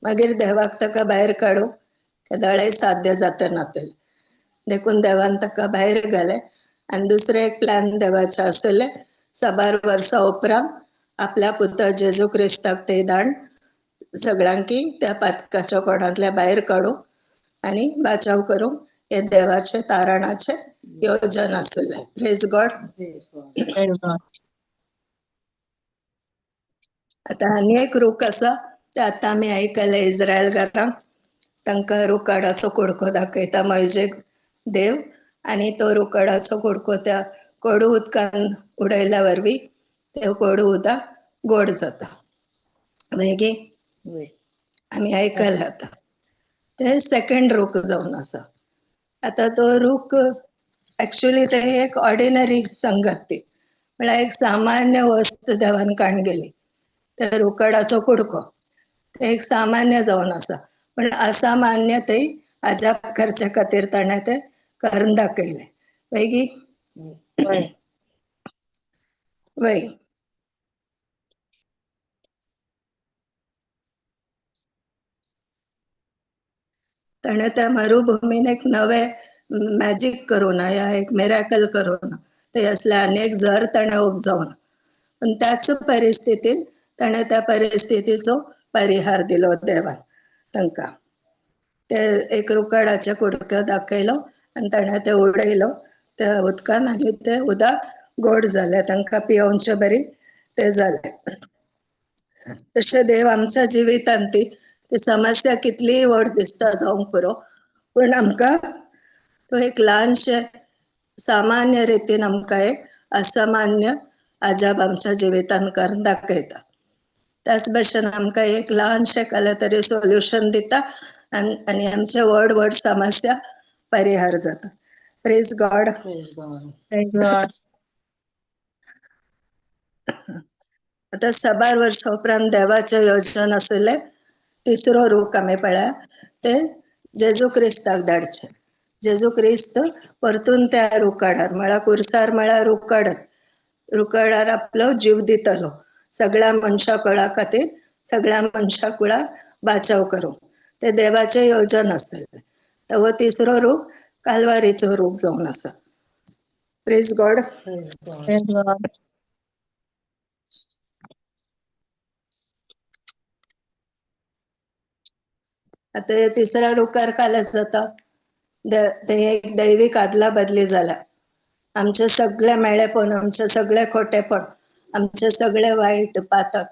मागीर देवाक ताका भायर काडूंक केदाळय साध्य जाता नातलें, देखून देवान ताका भायर घालें. आनी दुसरें एक प्लॅन देवाचें आसलें, साबार वर्सां उपरांत आपल्या पुता जेजू क्रिस्ताक ते दाण सगळ्यांकी त्या पातकाच्या कोणांतल्या भायर काडूंक आनी बाचाव करूंक हे देवाचे तारणाचें योजन आसलें. Praise God. Praise God. आतां आनी एक रूख आसा, ते आतां आमी आयकले इस्रायलकारांक, तांकां रुकाडाचो कुडको दाखयता मोयजेक देव, आनी तो रुकाडाचो कुडको त्या कोडू उदकान उडयल्या वरवीं ते कोडू उदक गोड जाता. मागीर आमी आयकले आतां ते सेकंड रूख जावन आसा. आतां तो रूख एक्चुअली ते एक ऑर्डिनरी संगत ती, म्हळ्यार एक सामान्य वस्त देवान काण गेली, त्या रुकाडाचो कुडको ते एक सामान्य जावन आसा. पण असामान्य ते अजाप करच्या खातीर ताणें ते करून दाखयलें. मागीर वय ताणें त्या मरुभुमीन एक नवें मॅजीक करूं ना या एक मिराकल करूं ना, ते असले अनेक झर ताणें उपजावना, पण त्याच परिस्थितीन ताणें त्या परिस्थितीचो परिहार दिलो देवान. तांकां. ते एक रुकाडाचे कुडको दाखयलो आनी ताणें तें उडयलो त्या उदकान आनी तें उदक गोड जालें, तांकां पियोवचे बरी तें जालें. तशें देव आमच्या जिवितांत ती समस्या कितलीय व्हड दिसता जावंक पुरो, पूण आमकां तो एक ल्हानशे सामान्य रितीन आमकां एक असामान्य अजाब आमच्या जिवितांत करून दाखयता. त्याच भशेन आमकां एक ल्हानशें केलें तरी सोल्युशन दिता आनी आमचे व्हड व्हड समस्या परिहार जाता. Praise God. आतां साबार वर्सां उपरांत देवाचें योजन आशिल्लें तिसरो रूख आमी पळया ते जेजू क्रिस्ताक धाडचे. जेजू क्रिस्त परतून त्या रुकाडार म्हळ्यार कुर्सार म्हळ्यार रुकाडार आपलो जीव दितलो सगळ्या मनशा कुळा खातीर, सगळ्या मनशा कुळाक बाचाव करूंक. ते देवाचें योजन आशिल्लें. हो तिसरो रूख कालवारीचो रूख जावन आसा. Praise God. आतां तिसऱ्या रुखार कालेच जाता ते एक दैवीक आदला बदली जाला. आमचे सगळे मेळेपण, आमचे सगळे खोटेपण, आमचे सगळे वायट पातक,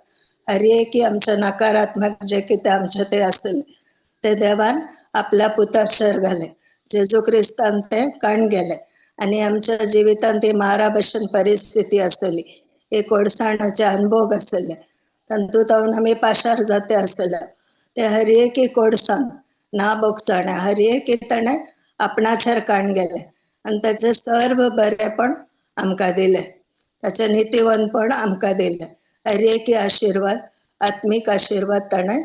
हर एक आमचे नकारात्मक जे कितें आमचे ते आसले ते देवान आपल्या पुताचेर घाले. जेजू क्रिस्तान ते काण गेले आनी आमच्या जिवितांत ती मारा भशेन परिस्थिती आसली, एक कोडसाणाचे अनुभोग आसले, तातूंत आमी पाशार जाते आसले. ते हर एक कोडसाण ना बोगसाणे हर एक ताणें आपणाचेर काण गेले आनी ताचें सर्व बरेपण आमकां दिलें, ताचें नितीवंतपण आमकां दिलें. हर एक आशिर्वाद, आत्मीक आशिर्वाद ताणें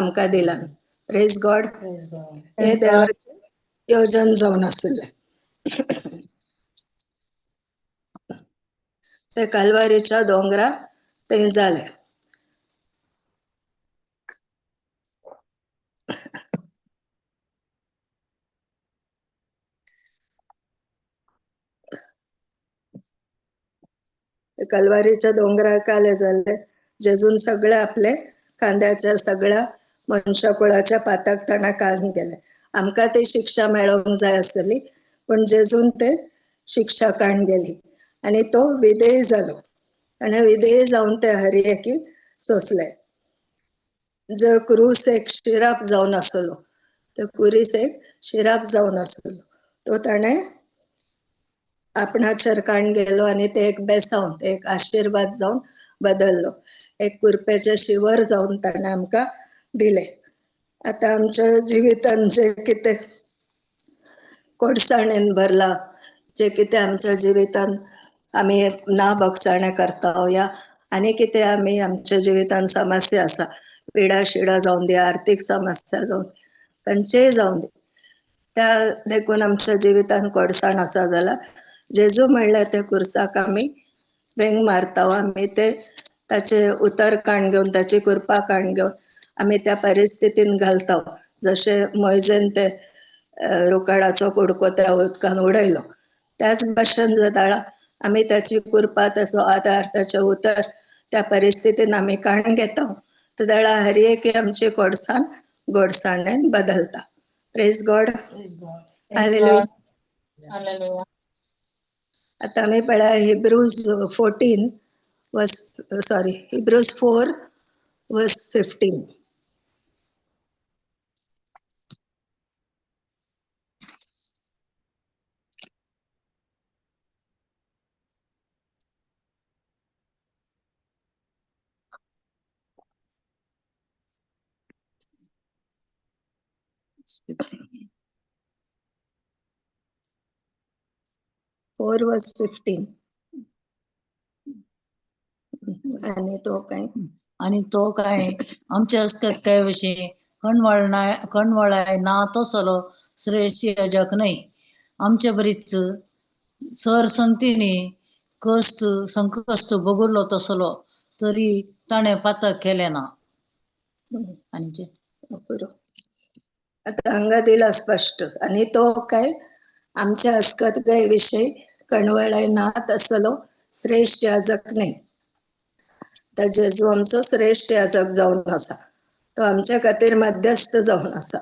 आमकां दिला. Praise God. हे देवाचें योजन जावन आशिल्लें. ते कालवारीच्या दोंगरार ते जालें. कलवारीच्या दोंगरार काले जाले. जेजून सगळे आपले खांद्याच्या सगळ्या मनशाकुळाच्या पाताक ताणें काडून गेले. आमकां ती शिक्षा मेळोवंक जाय आसली, पूण जेजून ते शिक्षा काडून गेली आनी तो विधेय जालो. आनी विधेय जावन ते हर एकी सोंसले. जो क्रूस एक शिराप जावन आसलो, तो कुरीस एक शिराप जावन आसलो, तो ताणें आपणाचेर काण गेलो आनी ते एक बेसावन, ते एक आशिर्वाद जावन बदललो, एक कुरपेचे शिवर जावन ताणें आमकां दिले. आतां आमच्या जिवितान जे कितें कोडसाणेन भरला, जे कितें आमच्या जिवितान आमी ना भोगसाणें करता या आनी कितें आमी आमच्या जिवितान समस्या आसा, पिडा शिडा जावन दी, आर्थीक समस्या जावन खंयचेय जावन दी, त्या देखून आमच्या जिवितान कोडसाण आसा जाल्यार जेजू म्हणल्यार त्या कुर्साक आमी वेंग मारता, आमी ते ताचे उतर काण घेवन, ताची कृपा काण घेवन आमी त्या परिस्थितीन घालता. जशें मोयजेन ते रोकाडाचो कुडको त्या उदकान उडयलो, त्याच भाशेन जाता आमी ताची कृपा, ताचो आदार, ताचें उतर त्या परिस्थितीन आमी काण घेता. त्या हर एक आमची कोडसाण गोडसाणेन बदलता. Praise God. Hallelujah. आता आमी पळया Hebrews 4 verse 15. 4 verse 15. आणि तो काय आमच्या हस्तात काय विषयी कणवळाय ना तसलो श्रेष्ठ याजक नाही. आमच्या बरीच सर संगतीने कष्ट संकष्ट भोगलो तसलो तरी ताणे पातक केले ना. आणि आता हांगा दिला स्पष्ट. आणि तो काय आमच्या हस्कत गाय विषयी कणवळाय ना तसलो श्रेष्ठ याजक नाही. तर जेजू आमचो श्रेष्ठ याजक जावन आसा. तो आमच्या खातीर मध्यस्थ जावन आसा.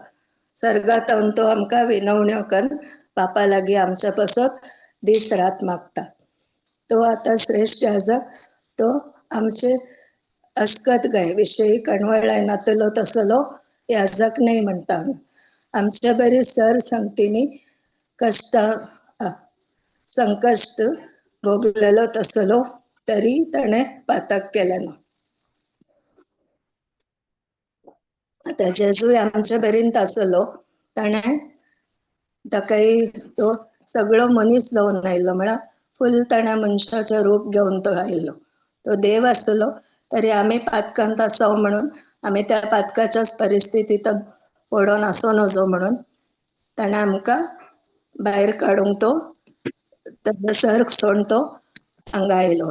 सर्गांत तो आमकां विनवण्यो करून पापा लागीं आमच्या पासत दीस रात मागता. तो आतां श्रेश्ठ याजक, तो आमचे अस्कत गाय विशयी कणवळाय नातलो तसलो याजक न्हय म्हणटा. आमच्या बरी सर संगतींनी कश्ट संकश्ट भोगलेलो तसलो तरी ताणें पातक केलें ना. आतां जेजूय आमच्या बरीन आसलो, ताणें ताकाय तो सगळो मनीस जावन आयलो, म्हळ्यार फूल ताणें मनशाचें रूप घेवन तो आयलो. तो देव आसलो तरी आमी पातकांत आसाव म्हणून, आमी त्या पातकाच्याच परिस्थितींत पडोन आसूं नजो म्हणून ताणें आमकां भायर काडूंक तो ताच्या सर्ग सोडून तो हांगा आयलो,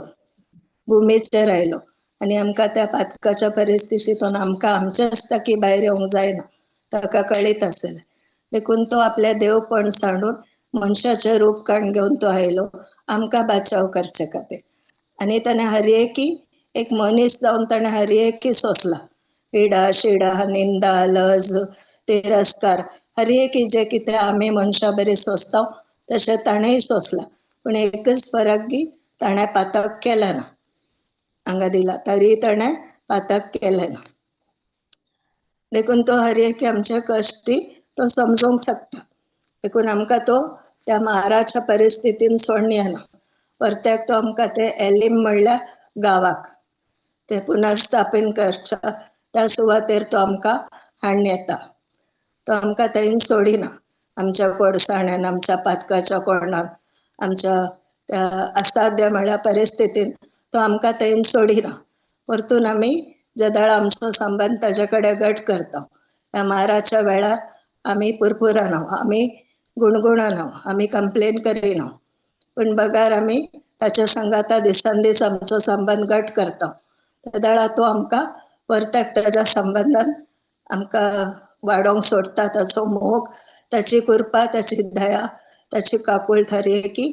भुमीचेर आयलो आनी आमकां त्या पातकाच्या परिस्थितींतून आमकां आमचेच ताकी भायर येवंक जायना, ताका कळीत आसलें. देखून तो आपलें देवपण सांडून मनशाचें रूप काडून घेवन तो आयलो आमकां बाचाव करचे खातीर. आनी ताणें हर एकी एक मनीस जावन ताणें हर एकी सोंसला, पिडा शिडा निंदा लज तिरस्कार, हर एकी जे कितें आमी मनशां बरी सोंसता तशें ताणेंय सोंसलां. पूण एकच फरक की ताणें पातक केलें ना, हांगा दिला तरी ताणें पातक केलें ना. देखून तो हर एक आमचे कश्टी तो समजूंक शकता. देखून आमकां तो त्या माराच्या परिस्थितीन सोडून येना. परत्याक तो आमकां ते एलीम म्हणल्यार गांवाक ते पुनर्स्थापन करच्या त्या सुवातेर तो आमकां हाडून येता. तो आमकां थंय सोडिना, आमच्या कोडसाण्यान, आमच्या पातकाच्या कोणान, आमच्या त्या असाध्य म्हळ्यार परिस्थितीन तो आमकां थंय सोडिना. परतून आमी जेदळ आमचो संबंद ताजे कडेन घट करता, त्या माराच्या वेळार आमी पुरपुरना, आमी गुणगुणना, आमी कंप्लेन करिना, पूण बगार आमी ताच्या संगाता दिसान दीस आमचो संबंद घट करता. तेदळा तो आमकां परत्याक ताच्या संबंदान आमकां वाडोवंक सोडटा. ताचो मोग, ताची कृपा, ताची दया, ताची काकूळ थारये की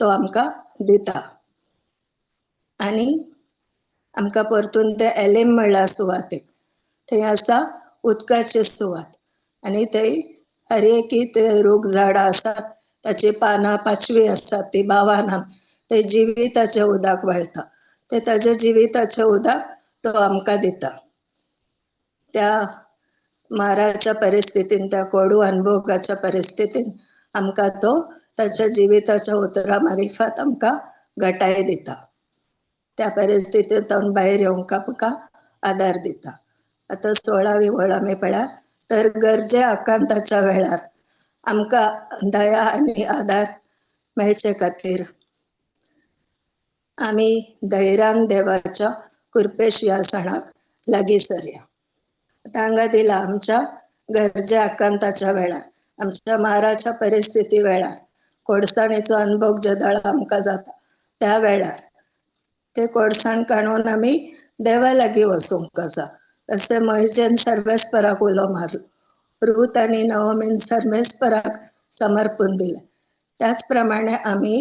तो आमकां दिता. आनी आमकां परतून ते एलीम म्हणल्या सुवातेक, थंय आसा उदकाची सुवात आनी थंय हर एकी ते रूख झाडां आसात, ताची पानां पाचवी आसात, ती बावानात, ते जिविताचें उदक व्हाळटा, ते ताच्या जिविताचें उदक तो आमकां दिता. त्या माराच्या परिस्थितीन, त्या कोडू अनुभोगाच्या परिस्थितीन आमकां तो ताच्या जिविताच्या उतरा मारिफात आमकां घटाय दिता. त्या परिस्थितींतल्यान भायर येवंक आमकां आदार दिता. आतां 16वी वळ आमी पळया, तर गरजे आकांताच्या वेळार आमकां दया आनी आदार मेळचे खातीर आमी धैर्यान देवाच्या कृपेश ह्या सणाक लागीं सरया. आतां हांगा दिला आमच्या गरजे आकांताच्या वेळार, आमच्या माराच्या परिस्थिती वेळार, कोडसाणेचो अनुभव जेदळ आमकां जाता त्या वेळार ते कोडसाण काडून आमी देवा लागीं वचूंक आसा. तशें मोयजेन सर्वेस्पराक उलो मारलो, रूत आनी नवमीन सर्वेस्पराक समर्पून दिलें, त्याच प्रमाणे आमी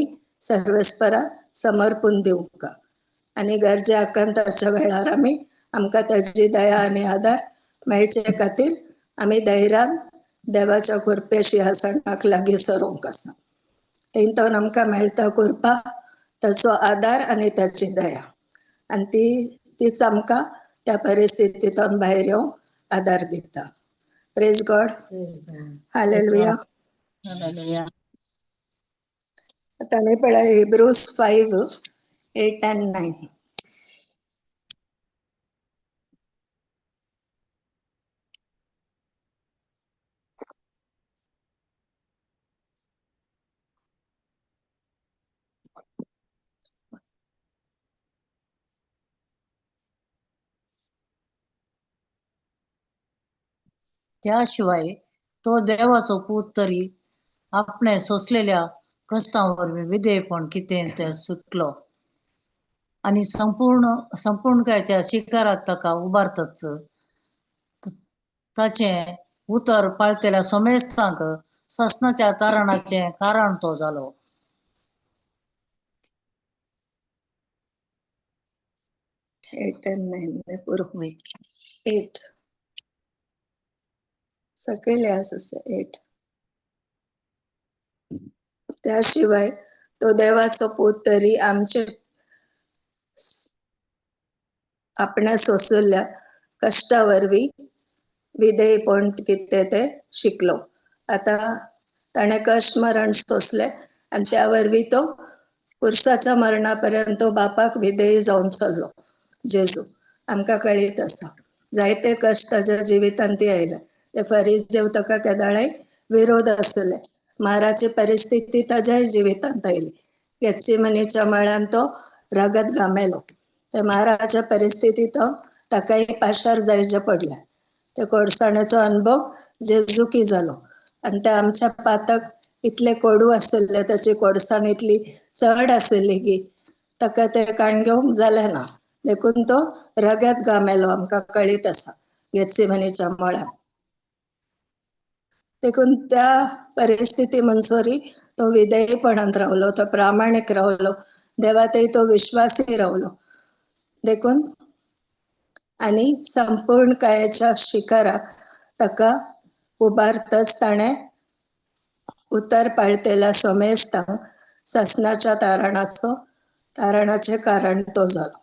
सर्वेस्पराक समर्पून दिवंक आनी गरजे आकांताच्या वेळार आमी आमकां ताची दया आनी आदार मेळचे खातीर आमी धैर्यान देवाच्या कृपेश ह्या सणाक लागीं सरूंक आसा. थंय आमकां मेळटा कृपा, ताचो आदार आनी ताची दया, आनी ती तीच आमकां त्या परिस्थितींतल्यान भायर येवंक आदार दिता. Praise God, hallelujah. आतां आमी पळया हिब्रूज 5, 8 and 9. त्या शिवाय तो देवाचो पूत तरी आपणे सोंसलेल्या कश्टां वरवीं विधेयपण कितें तें सुटलो आनी संपूर्णकायच्या शिकाराक ताका उबारतच ताचें उतर पाळतेल्या समेस्तांक सासणाच्या तारणाचें कारण तो जालो. 8 and 9 पुरो. 8. सकयल आसा 8. त्या शिवाय तो देवाचो पूत तरी आमचे आपणा सोंसल्या कश्टा वरवीं विधेयपण कितें तें शिकलो. आतां ताणें कश्ट मरण सोंसलें आनी त्या वरवीं तो पुरसाच्या मरणा पर्यंत तो बापाक विधेयी जावन चल्लो. जेजू आमकां कळीत आसा जायते कश्ट ताच्या जिवितांत आयले. ते फरिजेव ताका केदाळाय विरोध आसले. माराची परिस्थिती ताज्याय जिवितांत आयली. गेत्सिमनीच्या मळ्यान तो रगत घामेलो. ते माराच्या परिस्थितींत ताकाय पाशार जायचे पडले. ते कोडसाणेचो अनुभव जेजुकी जालो आनी ते आमच्या पातक इतले कोडू आशिल्ले, ताची कोडसाण इतली चड आशिल्ली की ताका ते काण घेवंक जालें ना, देखून तो रगत घामेलो आमकां कळीत आसा गेत्सिमनीच्या मळ्यान. देखून त्या परिस्थिती मनसोरी तो विधेयपणांत रावलो, तो प्रामाणीक रावलो, देवातय तो विश्वासी रावलो. देखून आनी संपूर्ण कायाच्या शिखराक ताका उबारतच ताणें उतर पाळतेल्या समेस्तांक सासणाच्या तारणाचें कारण तो जालो.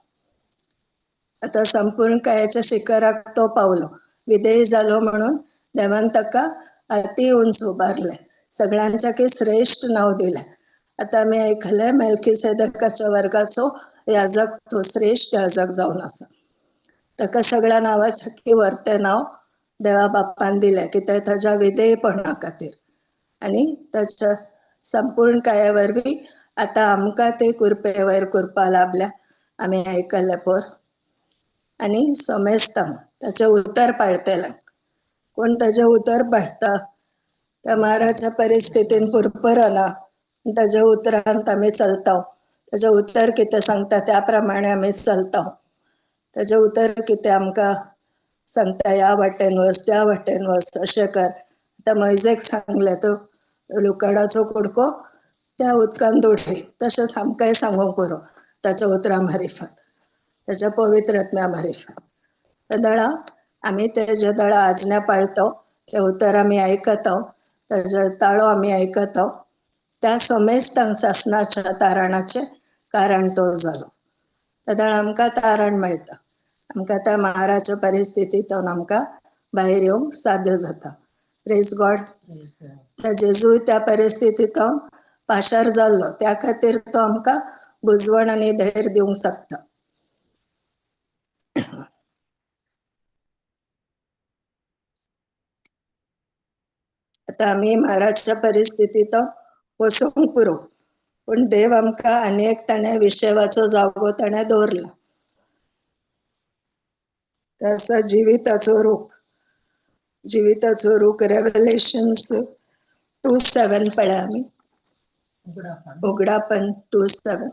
आतां संपूर्ण कायाच्या शिखराक तो पावलो, विधेयी जालो म्हणून देवान ताका अति उंच उबारलें, सगळ्यांच्याकी श्रेश्ठ नांव दिलें. आतां आमी आयकलें मेल्कीसेदेकाच्या वर्गाचो याजक तो श्रेश्ठ याजक जावन आसा. ताका सगळ्या नांवाच्या वरतें नांव देवा बाप्पान दिलें की तें ताज्या विधेयपणा खातीर आनी ताच्या संपूर्ण काया वरवीं आतां आमकां ते कृपे वयर कृपा लाभल्या. आमी आयकलें पोर आनी समेस्तांक ताचें उतर पाळतेल्यांक. कोण ताजें उतर पाळटा त्या माराच्या परिस्थितीन पुरपुरना, ताज्या उतरांत आमी चलता, ताजें उतर कितें सांगता त्या प्रमाणे आमी चलता. ताजें उतर कितें आमकां सांगता ह्या वाटेन वच त्या वाटेन वच अशें कर. आतां मोयजेक सांगलें तो लुकडाचो कुडको त्या उदकान उडय, तशेंच आमकांय सांगूंक पुरो ताच्या उतरां मारिफात, ताच्या पवित्र आत्म्या मारिफात. तेदळा आमी तेजे दळा आज्ञा पाळता, ते उतर आमी आयकता, ताजो ताळो आमी आयकता, त्या समेस्तांक सासणाच्या तारणाचें कारण तो जालो. तेदळा आमकां तारण मेळटा, आमकां त्या माराच्या परिस्थितींतल्यान आमकां भायर येवंक साध्य जाता. Praise God. जेजूय त्या परिस्थितींतल्यान पाशार जाल्लो, त्या खातीर तो आमकां बुजवण आनी धैर्य दिवंक शकता. आतां आमी माराच्या परिस्थितींत वचूंक पुरो, पूण देव आमकां आनी एक ताणें विशेवाचो जागो ताणें दवरला. आसा जिविताचो रूख. जिविताचो रूख रेवलेशन्स 2:7 पळय आमी, उगडापण 2:7.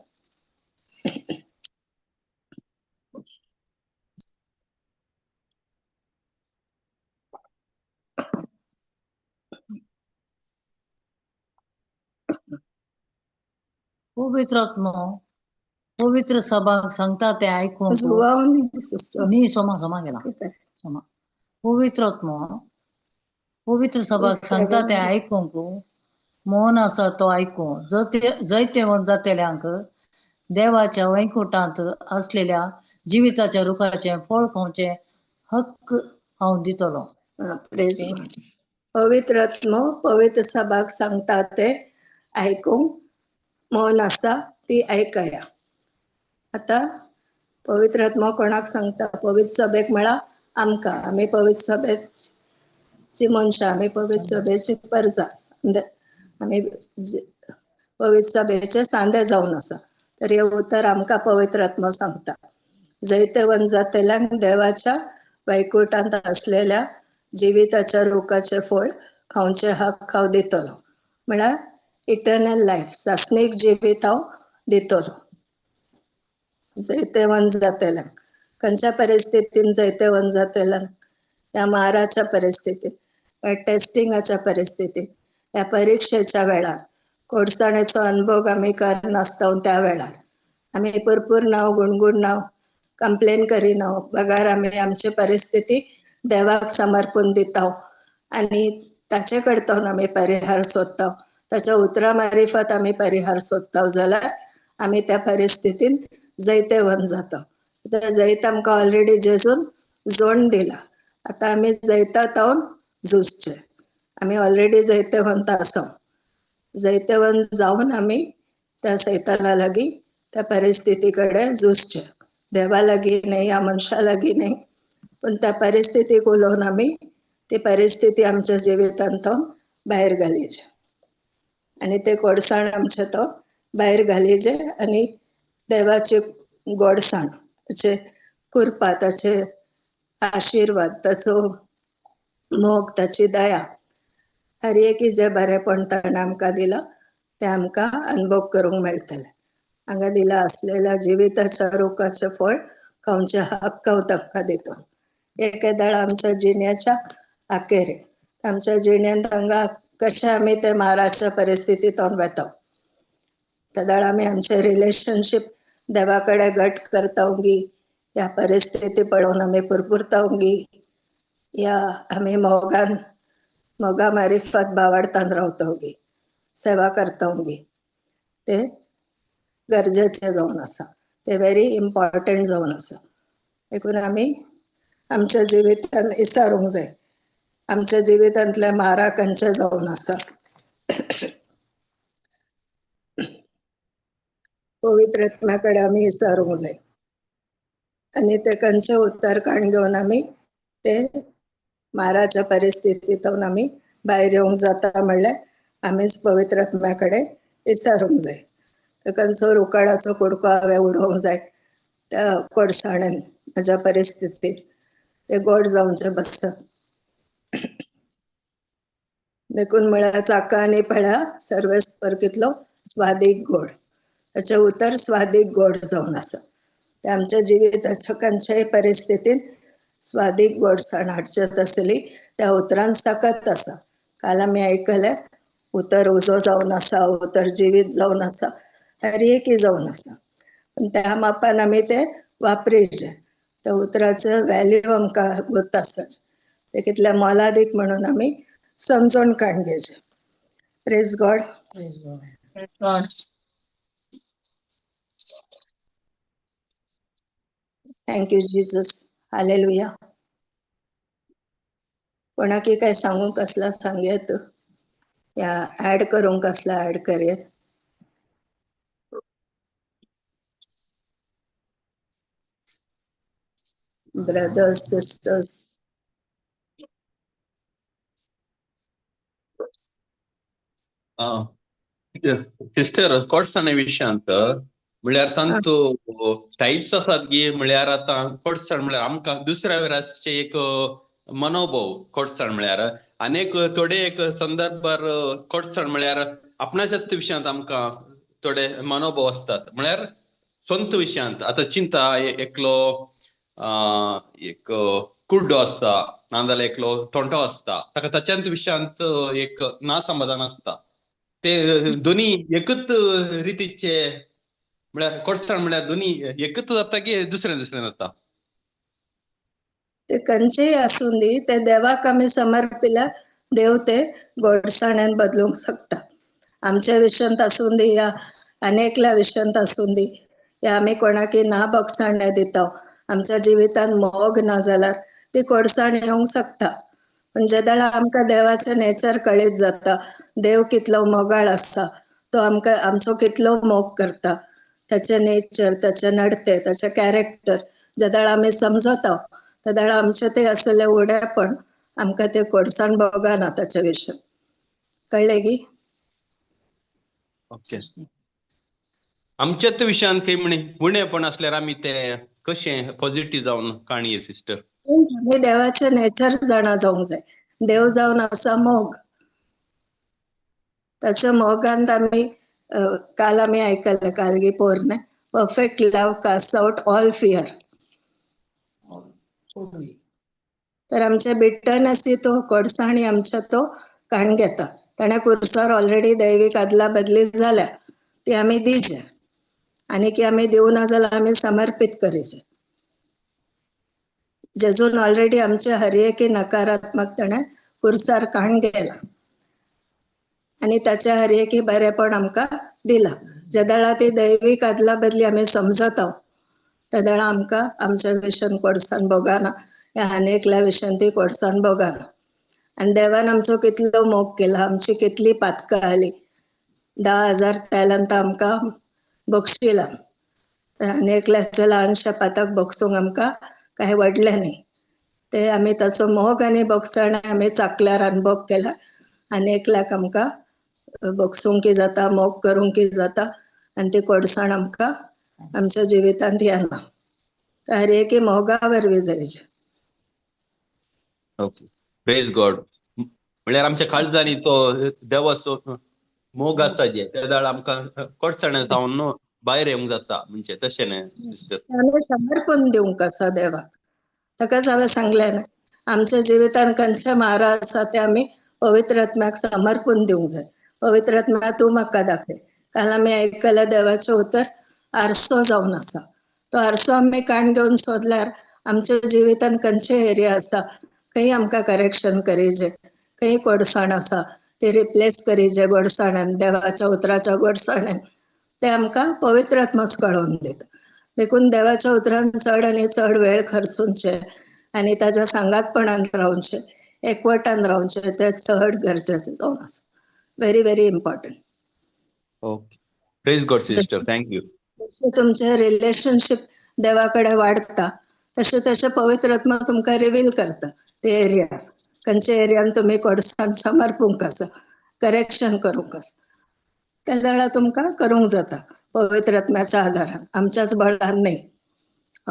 पवित्र आत्मो पवित्र सभाक सांगता तें आयकूंक न्ही, सोमा सोमा गेला सोमा. पवित्र आत्मो पवित्र सभाक सांगता तें आयकूंक मौन आसा तो आयकूं. जैतेवंत जातेल्यांक देवाच्या वैकुंठांत आसलेल्या जिविताच्या रुखाचें फळ खावचें हक्क हांव दितलो. पवित्र आत्मो पवित्र सभाक सांगता तें आयकूंक मौन आसा ती आयकया. आतां पवित्र आत्मो कोणाक सांगता? पवित्र सभेक म्हळ्यार आमकां. आमी पवित्र सभेची मनशां, आमी पवित्र सभेची परजा, आमी पवित्र सभेचे सांदे जावन आसा. तर हें उतर आमकां पवित्र आत्मो सांगता. जैतेवंत जातेल्यांक देवाच्या वैकुंठांत आसलेल्या जिविताच्या रुखाचें फळ खावचें हक्क हांव दितलो, म्हळ्यार इटर्नल लायफ, सासणीक जिवीत हांव दितलो जैतेवंत जातेल्यांक. खंयच्या परिस्थितीन जैतेवंत जातेल्यांक? ह्या माराच्या परिस्थितीत, ह्या टेस्टिंगाच्या परिस्थितीत, ह्या परिक्षेच्या वेळार, कोडसाणेचो अनुभव आमी करनासता त्या वेळार आमी पुरपूर नाव, गुणगुण नाव, कंप्लेन करिना, बगार आमी आमची परिस्थिती देवाक समर्पून दिता आनी ताचे कडतावन आमी परिहार सोदता, ताच्या उतरा मारिफत आमी परिहार सोदता जाल्यार आमी त्या परिस्थितीन जैतेवंत जाता. जैत आमकां ऑलरेडी जेजून जोड दिला. आतां आमी जैता झुजचे. आमी ऑलरेडी जैतेवंत आसा. जैतेवंत जावन आमी त्या सैताना लागीं त्या परिस्थिती कडेन झुजचे. देवा लागीं न्हय या मनशा लागीं न्हय, पूण त्या परिस्थितीक उलोवन आमी ती परिस्थिती आमच्या जिवितांत भायर घालीचे आनी ते गोडसाण आमचे तो भायर घालीचे आनी देवाची गोडसाण, ताचे कृपा, ताचे आशिर्वाद, ताचो मोग, ताची दया, हर एक जे बरेपण ताणें आमकां दिलां तें आमकां अनुभव करूंक मेळटलें. हांगा दिला आसलेल्या जिविताच्या रोखाचें फळ खावचे हक्क हांव तांकां दिता. एकेदाळ आमच्या जिण्याच्या अखेरेक आमच्या जिणेंत हांगा कशें आमी ते माराच्या परिस्थितींत वता तेदाळ आमी आमचें रिलेशनशीप देवा कडेन घट करता गी, ह्या परिस्थिती पळोवन आमी पुरपुरता गी, या आमी मोगान मोगा मारिफत बावाडतान रावता गी, सेवा करता गी, ते गरजेचे जावन आसा. ते व्हेरी इम्पॉर्टंट जावन आसा. देखून आमी आमच्या जिवितान विचारूंक जाय आमच्या जिवितांतले मारा खंयचे जावन आसा. पवित्र आत्म्या कडेन आमी विचारूंक जाय आनी ते खंयचे उत्तर काण घेवन आमी ते माराच्या परिस्थितींतून आमी भायर येवंक जाता म्हणल्यार आमीच पवित्र आत्म्या कडेन विचारूंक जाय. ते खंयचो रुकाडाचो कुडको हांवें उडोवंक जाय त्या कोडसाणेन म्हज्या परिस्थितीत ते गोड जावचे बसत. देखून म्हळ्यार चाका आनी पळ्या सर्वेस्पर कितलो स्वादीक गोड. ताचें उतर स्वादीक गोड जावन आसा. ते आमच्या जिविताच्या खंयच्याय परिस्थितींत स्वादीक गोडसाण हाडचे तसली त्या उतरान सकत आसा. काल आमी आयकलें उतर उजो जावन आसा, उतर जिवीत जावन आसा, हर एकय जावन आसा. पूण त्या मापान आमी ते वापरीचे. त्या उतराचो व्हॅल्यू आमकां गोत आसा. ते कितले मोलादीक म्हणून आमी समजून काण घेवचें. Praise God. Praise God. Praise God. Thank you Jesus. Hallelujah. कोणाकी काय सांगूंक आसल्यार सांगयत या ऍड करूंक आसल्यार ऍड करयत. Brothers sisters. Sister, कोडसाणे विशयांत म्हळ्यार तांचो टायप्स आसात गी, म्हळ्यार आतां कोडसाण म्हळ्यार आमकां दुसऱ्या वेळाचे एक मनोभव कोडसाण म्हळ्यार आनी एक थोडे एक संदर्भार कोडसाण म्हळ्यार आपणाच्याच विशयांत आमकां थोडे मनोभव आसतात. म्हळ्यार स्वंत विशयांत आतां चिंता एकलो एक कुड्डो आसता नाजाल्यार एकलो तोंटो आसता, ताका ताच्याच विशयांत एक ना समाधान आसता. ते दोनी एकच रितीचे म्हळ्यार कोडसाण म्हळ्यार दोनी एकच जाता की दुसरें दुसरें जाता. ते खंयचेय आसूं दी, ते देवाक आमी समर्पिल्या देव ते गोडसाण्यान बदलूंक शकता. आमच्या विशयांत आसूं दी या अनेकल्या विशयांत आसूं दी, या आमी कोणाकी ना बोगसाणे दिता, आमच्या जिवितांत मोग ना जाल्यार ती कोडसाण येवंक शकता. पण जेदाळा आमकां देवाचें नेचर कळीत जाता, देव कितलो मोगाळ आसा, तो आमकां आमचो कितलो मोग करता, ताचें नेचर, ताचें नडतें, ताचें कॅरेक्टर जेदाळा आमी समजता तेदाळा आमचें तें आसलें उणेपण आमकां तें कोडसाण भोगना ताच्या विशय. कळ्ळें गी? ओके. आमच्याच विशयान खंय म्हणे उणेपण आसल्यार आमी ते कशें पॉझिटीव जावन काणये सिस्टर? आमी देवाचें नेचर जाणा जावंक जाय. देव जावन आसा मोग. ताच्या मोगांत आमी काल आमी आयकलें, काल गी पोरने, perfect love cast out all fear. तर आमच्या बिटरनेस तो कोडसाणी आमच्या तो काण घेता. ताणें कुर्सार ऑलरेडी दैवीक आदला बदली जाल्या, ती आमी दिवचे आनी की आमी दिवना जाल्यार आमी समर्पीत करीचे. जेजून ऑलरेडी आमचे हर एकी नकारात्मक ताणें कुर्सार काण गेला आनी ताच्या हर एकी बरेपण आमकां दिलां. जेदळा ती दैवीक आदला बदली आमी समजता तेदळा आमकां आमच्या विशयान कोडसाण भोगना, ह्या आनी एकल्या विशयान ती कोडसाण भोगना. आनी देवान आमचो कितलो मोग केला, आमची कितली पातकां आली, 10,000 तायलांत आमकां बक्षिला. आनी एकल्याच्या ल्हानशा पाताक बक्षूंक आमकां कांय व्हडलें न्ही. ते आमी ताचो मोग आनी बक्षाण आमी चाकल्यार अनुभव केला आनी एकल्याक आमकां बक्षूंक जाता, मोग करूंक जाता आनी ती कोडसाण आमकां आमच्या जिवितांत येना. हर एकी मोगा वरवीं जायचे. ओके, प्रेज गॉड. म्हणल्यार आमच्या काळजांनी तो देवाचो मोग आसा जे तेदाळ आमकां कोडसाणे जावन न्हू भायर येवंक जाता, म्हणजे तशें न्हय सिस्टर? आमी समर्पण दिवंक आसा देवाक. ताकाच हांवें सांगलें न्हय, आमच्या जिवितांत खंयचे मारा आसा ते आमी पवित्र आत्म्याक समर्पण दिवंक जाय. पवित्र आत्म्या तूं म्हाका दाखय. काल आमी आयकलें देवाचें उतर आरसो जावन आसा. तो आरसो आमी काण घेवन सोदल्यार आमच्या जिवितांत खंयचे एरिया आसा, खंय आमकां करेक्शन करीजे, खंय गोडसाण आसा ती रिप्लेस करीजे गोडसाणान, देवाच्या उतराच्या गोडसाणान, ते आमकां पवित्र आत्मोच कळोवन दिता. देखून देवाच्या उतरान चड आनी चड वेळ खर्चुनचे आनी ताच्या सांगातपणान रावचें, एकवटान रावचें, तें चड गरजेचें जावन आसा. Very very important. Okay, praise God sister, thank you. जशें तुमचें रिलेशनशीप देवा कडेन वाडटा तशें तशें पवित्र आत्मा तुमकां रिवील करता ते एरिया, खंयच्या एरियान तुमी कोडसाण समर्पूंक आसा, करेक्शन करूंक आसा, त्या वेळार तुमकां करूंक जाता पवित्र आत्म्याच्या आदारान, आमच्याच बळान न्ही.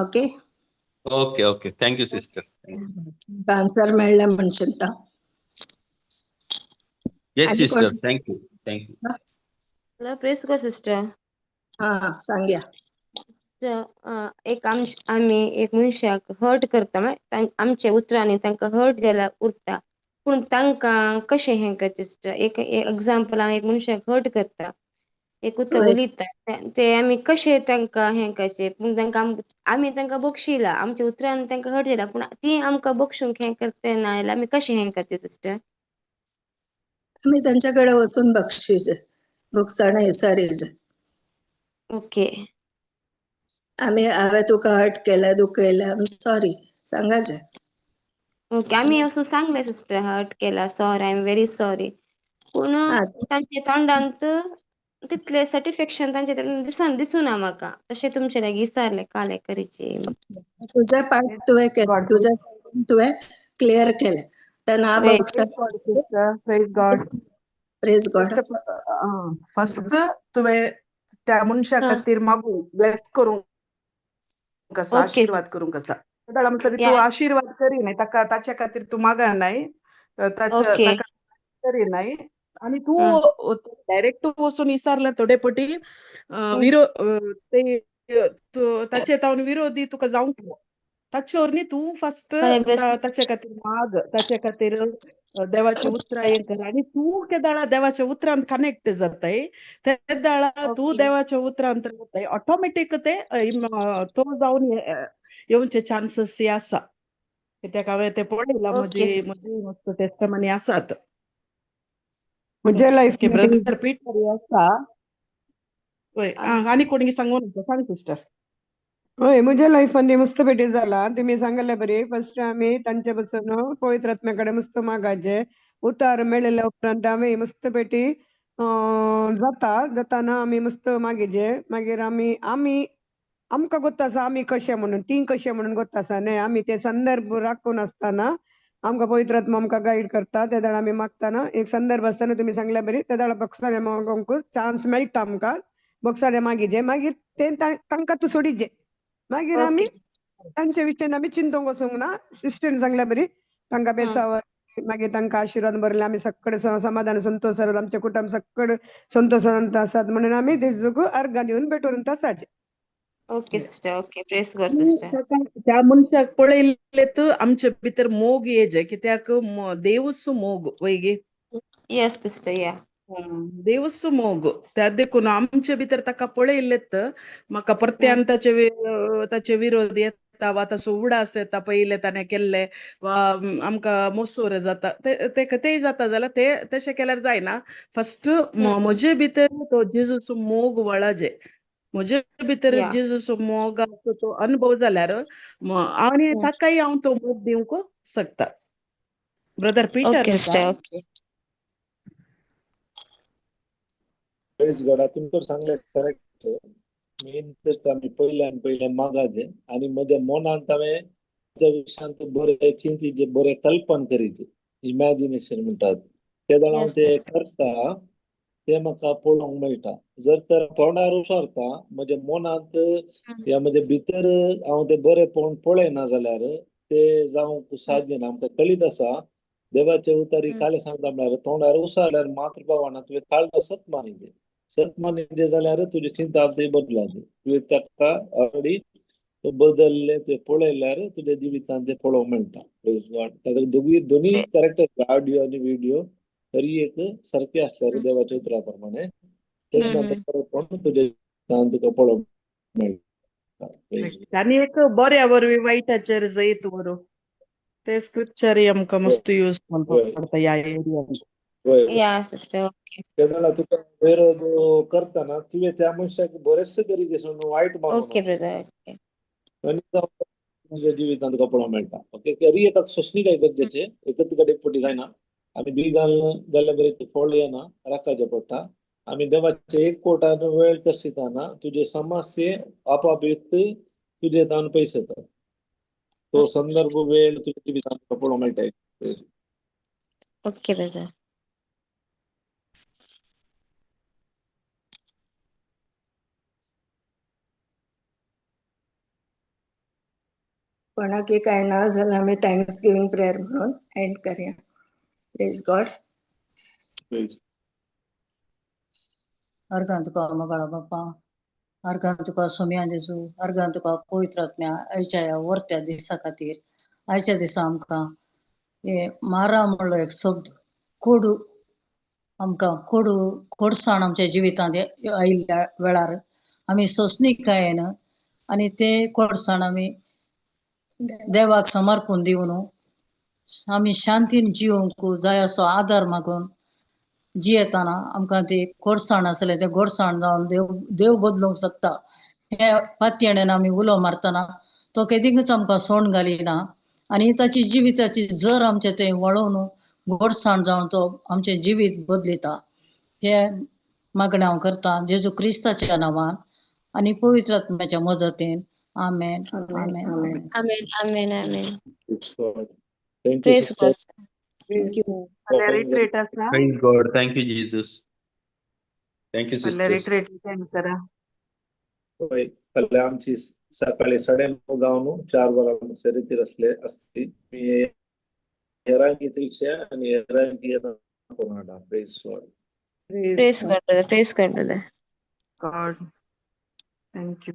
Okay okay okay, thank you sister. Answer मेळ्ळें म्हण चिंता. Yes sister, thank you thank you. Hello, praise God sister. हा सांगया. एक आमी एक मनशाक हर्ट करता, म्हळ्यार आमच्या उतरांनी तांकां हर्ट जाल्यार उरता, पूण तांकां कशें हें करचें सिस्टर? एक एग्जाम्पल, हांव एक मनशाक हर्ट करता, एक उतर उलयता, ते आमी कशें तांकां हें करचें? पूण तांकां आमी तांकां बक्षिला, आमच्या उतरान तांकां हर्ट जाला, पूण ती आमकां बक्षूंक हें करते ना जाल्यार आमी कशें हें करचें सिस्टर? आमी तांच्या कडेन वचून बक्षीचे, भोगसाणें विचारीचे. ओके. आमी हांवें तुका हर्ट केलें, दुखयलें, आम सॉरी सांगाचें. ओके, आमी असो सांगलें सिस्टर, हर्ट केला, sorry, I am very sorry, पूण तांच्या तोंडांत तितलें सॅटिस्फॅक्शन तांचे दिसना म्हाका. तशें तुमचे लागीं विचारलें काल करीचे. तुझे पार्ट तुवें केलें, तुज्या सायडीन तुवें क्लियर केलें. ना प्रेज गॉड. Praise God. First तुवें त्या मनशा खातीर मागू, ब्लेस करूंक आसा, आशिर्वाद करूंक आसा. तूं आशिर्वाद करी नाय ताका, ताच्या खातीर तूं मागा नाय, ताका करी नाय, आनी तूं डायरेक्ट वचून विचारलें थोडे पटी ते ताचे तावन विरोधी तुका जावंक ताचे वरवीं तूं फर्स्ट ताचे खातीर माग, ताचे खातीर देवाची उतरां हें कर, आनी तूं केदाळा देवाच्या उतरान कनेक्ट जाताय तेदाळा तूं देवाच्या उतरान रावताय, ऑटोमॅटीक ते तो जावन येवचे चान्सीस आसा. कित्याक हांवें ते पळयलां, म्हजी म्हजी मस्त टेस्टमनी आसात. म्हज्या लायफ ब्रदर पीटर आसा. आनी कोणी सांगू नका, सांग सिस्टर. हय, म्हज्या लायफान मस्त पेटी जाला. तुमी सांगले बरी, फर्स्ट आमी तांचे पासून पवित्र आत्म्या कडेन मस्त मागाचे उतार मेळिल्ल्या उपरांत आमी मस्त पेटी जाता जाताना आमी मस्त मागीचे, मागीर आमी आमी आमकां गोत्त आसा आमी कशें म्हणून, ती कशें म्हणून गोत्त आसा न्हय. आमी ते संदर्भ राखून आसतना आमकां पवित्र आत्मा आमकां गायड करता. ते वेळार आमी मागतना एक संदर्भ आसतना तुमी सांगल्या बरी, ते वेळार बक्षाणे मागोंक चान्स मेळटा आमकां, बक्षाणे मागीचे, मागीर ते तांकां तूं सोडीचे, मागीर आमी तांच्या विशयान आमी चिंतूंक वचूंक ना. सिस्टरीन सांगल्या बरी तांकां बेसाव, मागीर तांकां आशिर्वाद बरले, आमी सगळे समाधान संतोष, आमचे कुटुंब सगळे संतोषांत आसात म्हणून आमी जेजूक अर्घां दिवन भेटून आसाचे. Okay sister, okay, praise God sister. त्या मनशाक पळयले तर आमचे भितर मोग येजे, कित्याक देवूच मोग वय. येस सिस्टर, या देवूच मोग, त्या देखून आमचे भितर ताका पळयल्ले तर म्हाका परत्यान ताचे ताचे विरोध येता. येता वा ताचो उडास येता पयलें ताणें केल्लें वा आमकां मोसूर जाता ते ते तेय जाता जाल्यार ते तशें केल्यार जायना. फस्ट म्हजे भितर तो जेजूचो मोग वळाजे, म्हजे भितर या. जेजूचो मोगाचो तो अनुभव जाल्यार आनी ताकाय हांव तो मोग दिवंक शकता. Brother Peter okay sister, okay. Praise God. तुमकां सांगलें करेक्ट. मेन तर आमी पयल्यान पयलें मागाचें आनी म्हज्या मनांत हांवें त्या विशयांत बरें चिंतीचें, बरें कल्पन करीचें, इमॅजिनेशन म्हणटात तेन्ना हांव तें करता, तें म्हाका पळोवंक मेळटा. जर तर तोंडार उसारता म्हज्या मनांत या म्हज्या भितर हांव तें बरेंपण पळयना जाल्यार तें जावंक साध्य ना. आमकां कळीत आसा देवाचे उतारी काले सांगता म्हळ्यार तोंडार उसारल्यार मात्र पावना, तुवें काळजा सत मानिल्लें, सत मानिल्लें जाल्यार तुजी चिंता ते बदलाचे, तुवें ताका ऑलरेडी तो बदललें, तुवें पळयल्यार तुज्या जिवितांत तें पळोवंक मेळटा. ताका दोगूय दोनूय करेक्ट आसता, ऑडियो आनी विडियो तरी एक सारके आसल्यार देवाच्या उतरा प्रमाणे तेन्ना तें बरेंपण तुज्या जिवितांत तुका पळोवंक मेळटा. आनी एक बऱ्या वरवीं वायटाचेर जैत व्हरू, ते स्क्रिप्चर आमकां मस्त युजफूल पडटा ह्या एरियान. या सिस्टर, ओके. तेन्ना तुका विरोध करतना तुवें त्या मनशाक बरेचशे तरेचे वायट मागूं ओके ब्रदर, ओके. आनी तुज्या जिवितांत तुका पळोवंक मेळटा. ओके, तरी एका सोंसणीकाय गरजेचें, एकच कडेन एक फावटी जायना. आमी बी घालून जाल्यार बरें फळ येना, राखाचें पडटा. आमी देवाचे एक कोटान वेळ कशिताना तुजे समस्ये आपोआप येत तुजे तान पयस येता. तो संदर्भ वेळ तुज्या जिवितांत तुका पळोवंक मेळटा. Okay brother. कोणाकय काय ना जाल्यार आमी thanks giving prayer म्हणून एंड करया. Praise God. अर्गां तुका मोगाळा बाप्पा, अर्गां तुका सोम्या जेजू, अर्गां तुका पवित्र आत्म्या आयच्या ह्या वर्त्या दिसा खातीर. आयच्या दिसा आमकां हे मारा म्हणलो एक शब्द कोडू, आमकां कोडू कोडसाण आमच्या जिवितांत आयिल्ल्या वेळार आमी सोंसणीकायेन आनी ते कोडसाण आमी देवाक समर्पून दिवन आमी शांतीन जिवंक जाय असो आदार मागून जियेतना आमकां ती गोडसाण आसलें तें गोडसाण जावन देव देव बदलूंक शकता हे पातयेणेन आमी उलो मारतना तो केदींकच आमकां सोण घालिना आनी ताची जिविताची जर आमचें तें वळोवन गोडसाण जावन तो आमचें जिवीत बदलिता. हे मागणें हांव करता जेजू क्रिस्ताच्या नांवान आनी पवित्र आत्म्याच्या मजतीन. आमेन, आमेन, आमेन. आमेन, आमेन, आमेन. Thank you Praise sister. God. Thank you. Retreat आसा. Praise God. Thank you Jesus. Thank you फाल्यां सिस्टर्स. रिट्रीट अटेंड करा. हय, फाल्यां आमची सकाळी 9:30 जावन 4 वरां रितीर आसले आसतली. मी हेरांकी त्रिशा आनी हेरांकी Karnataka. Praise God. Praise God brother, praise God brother. God. Thank you.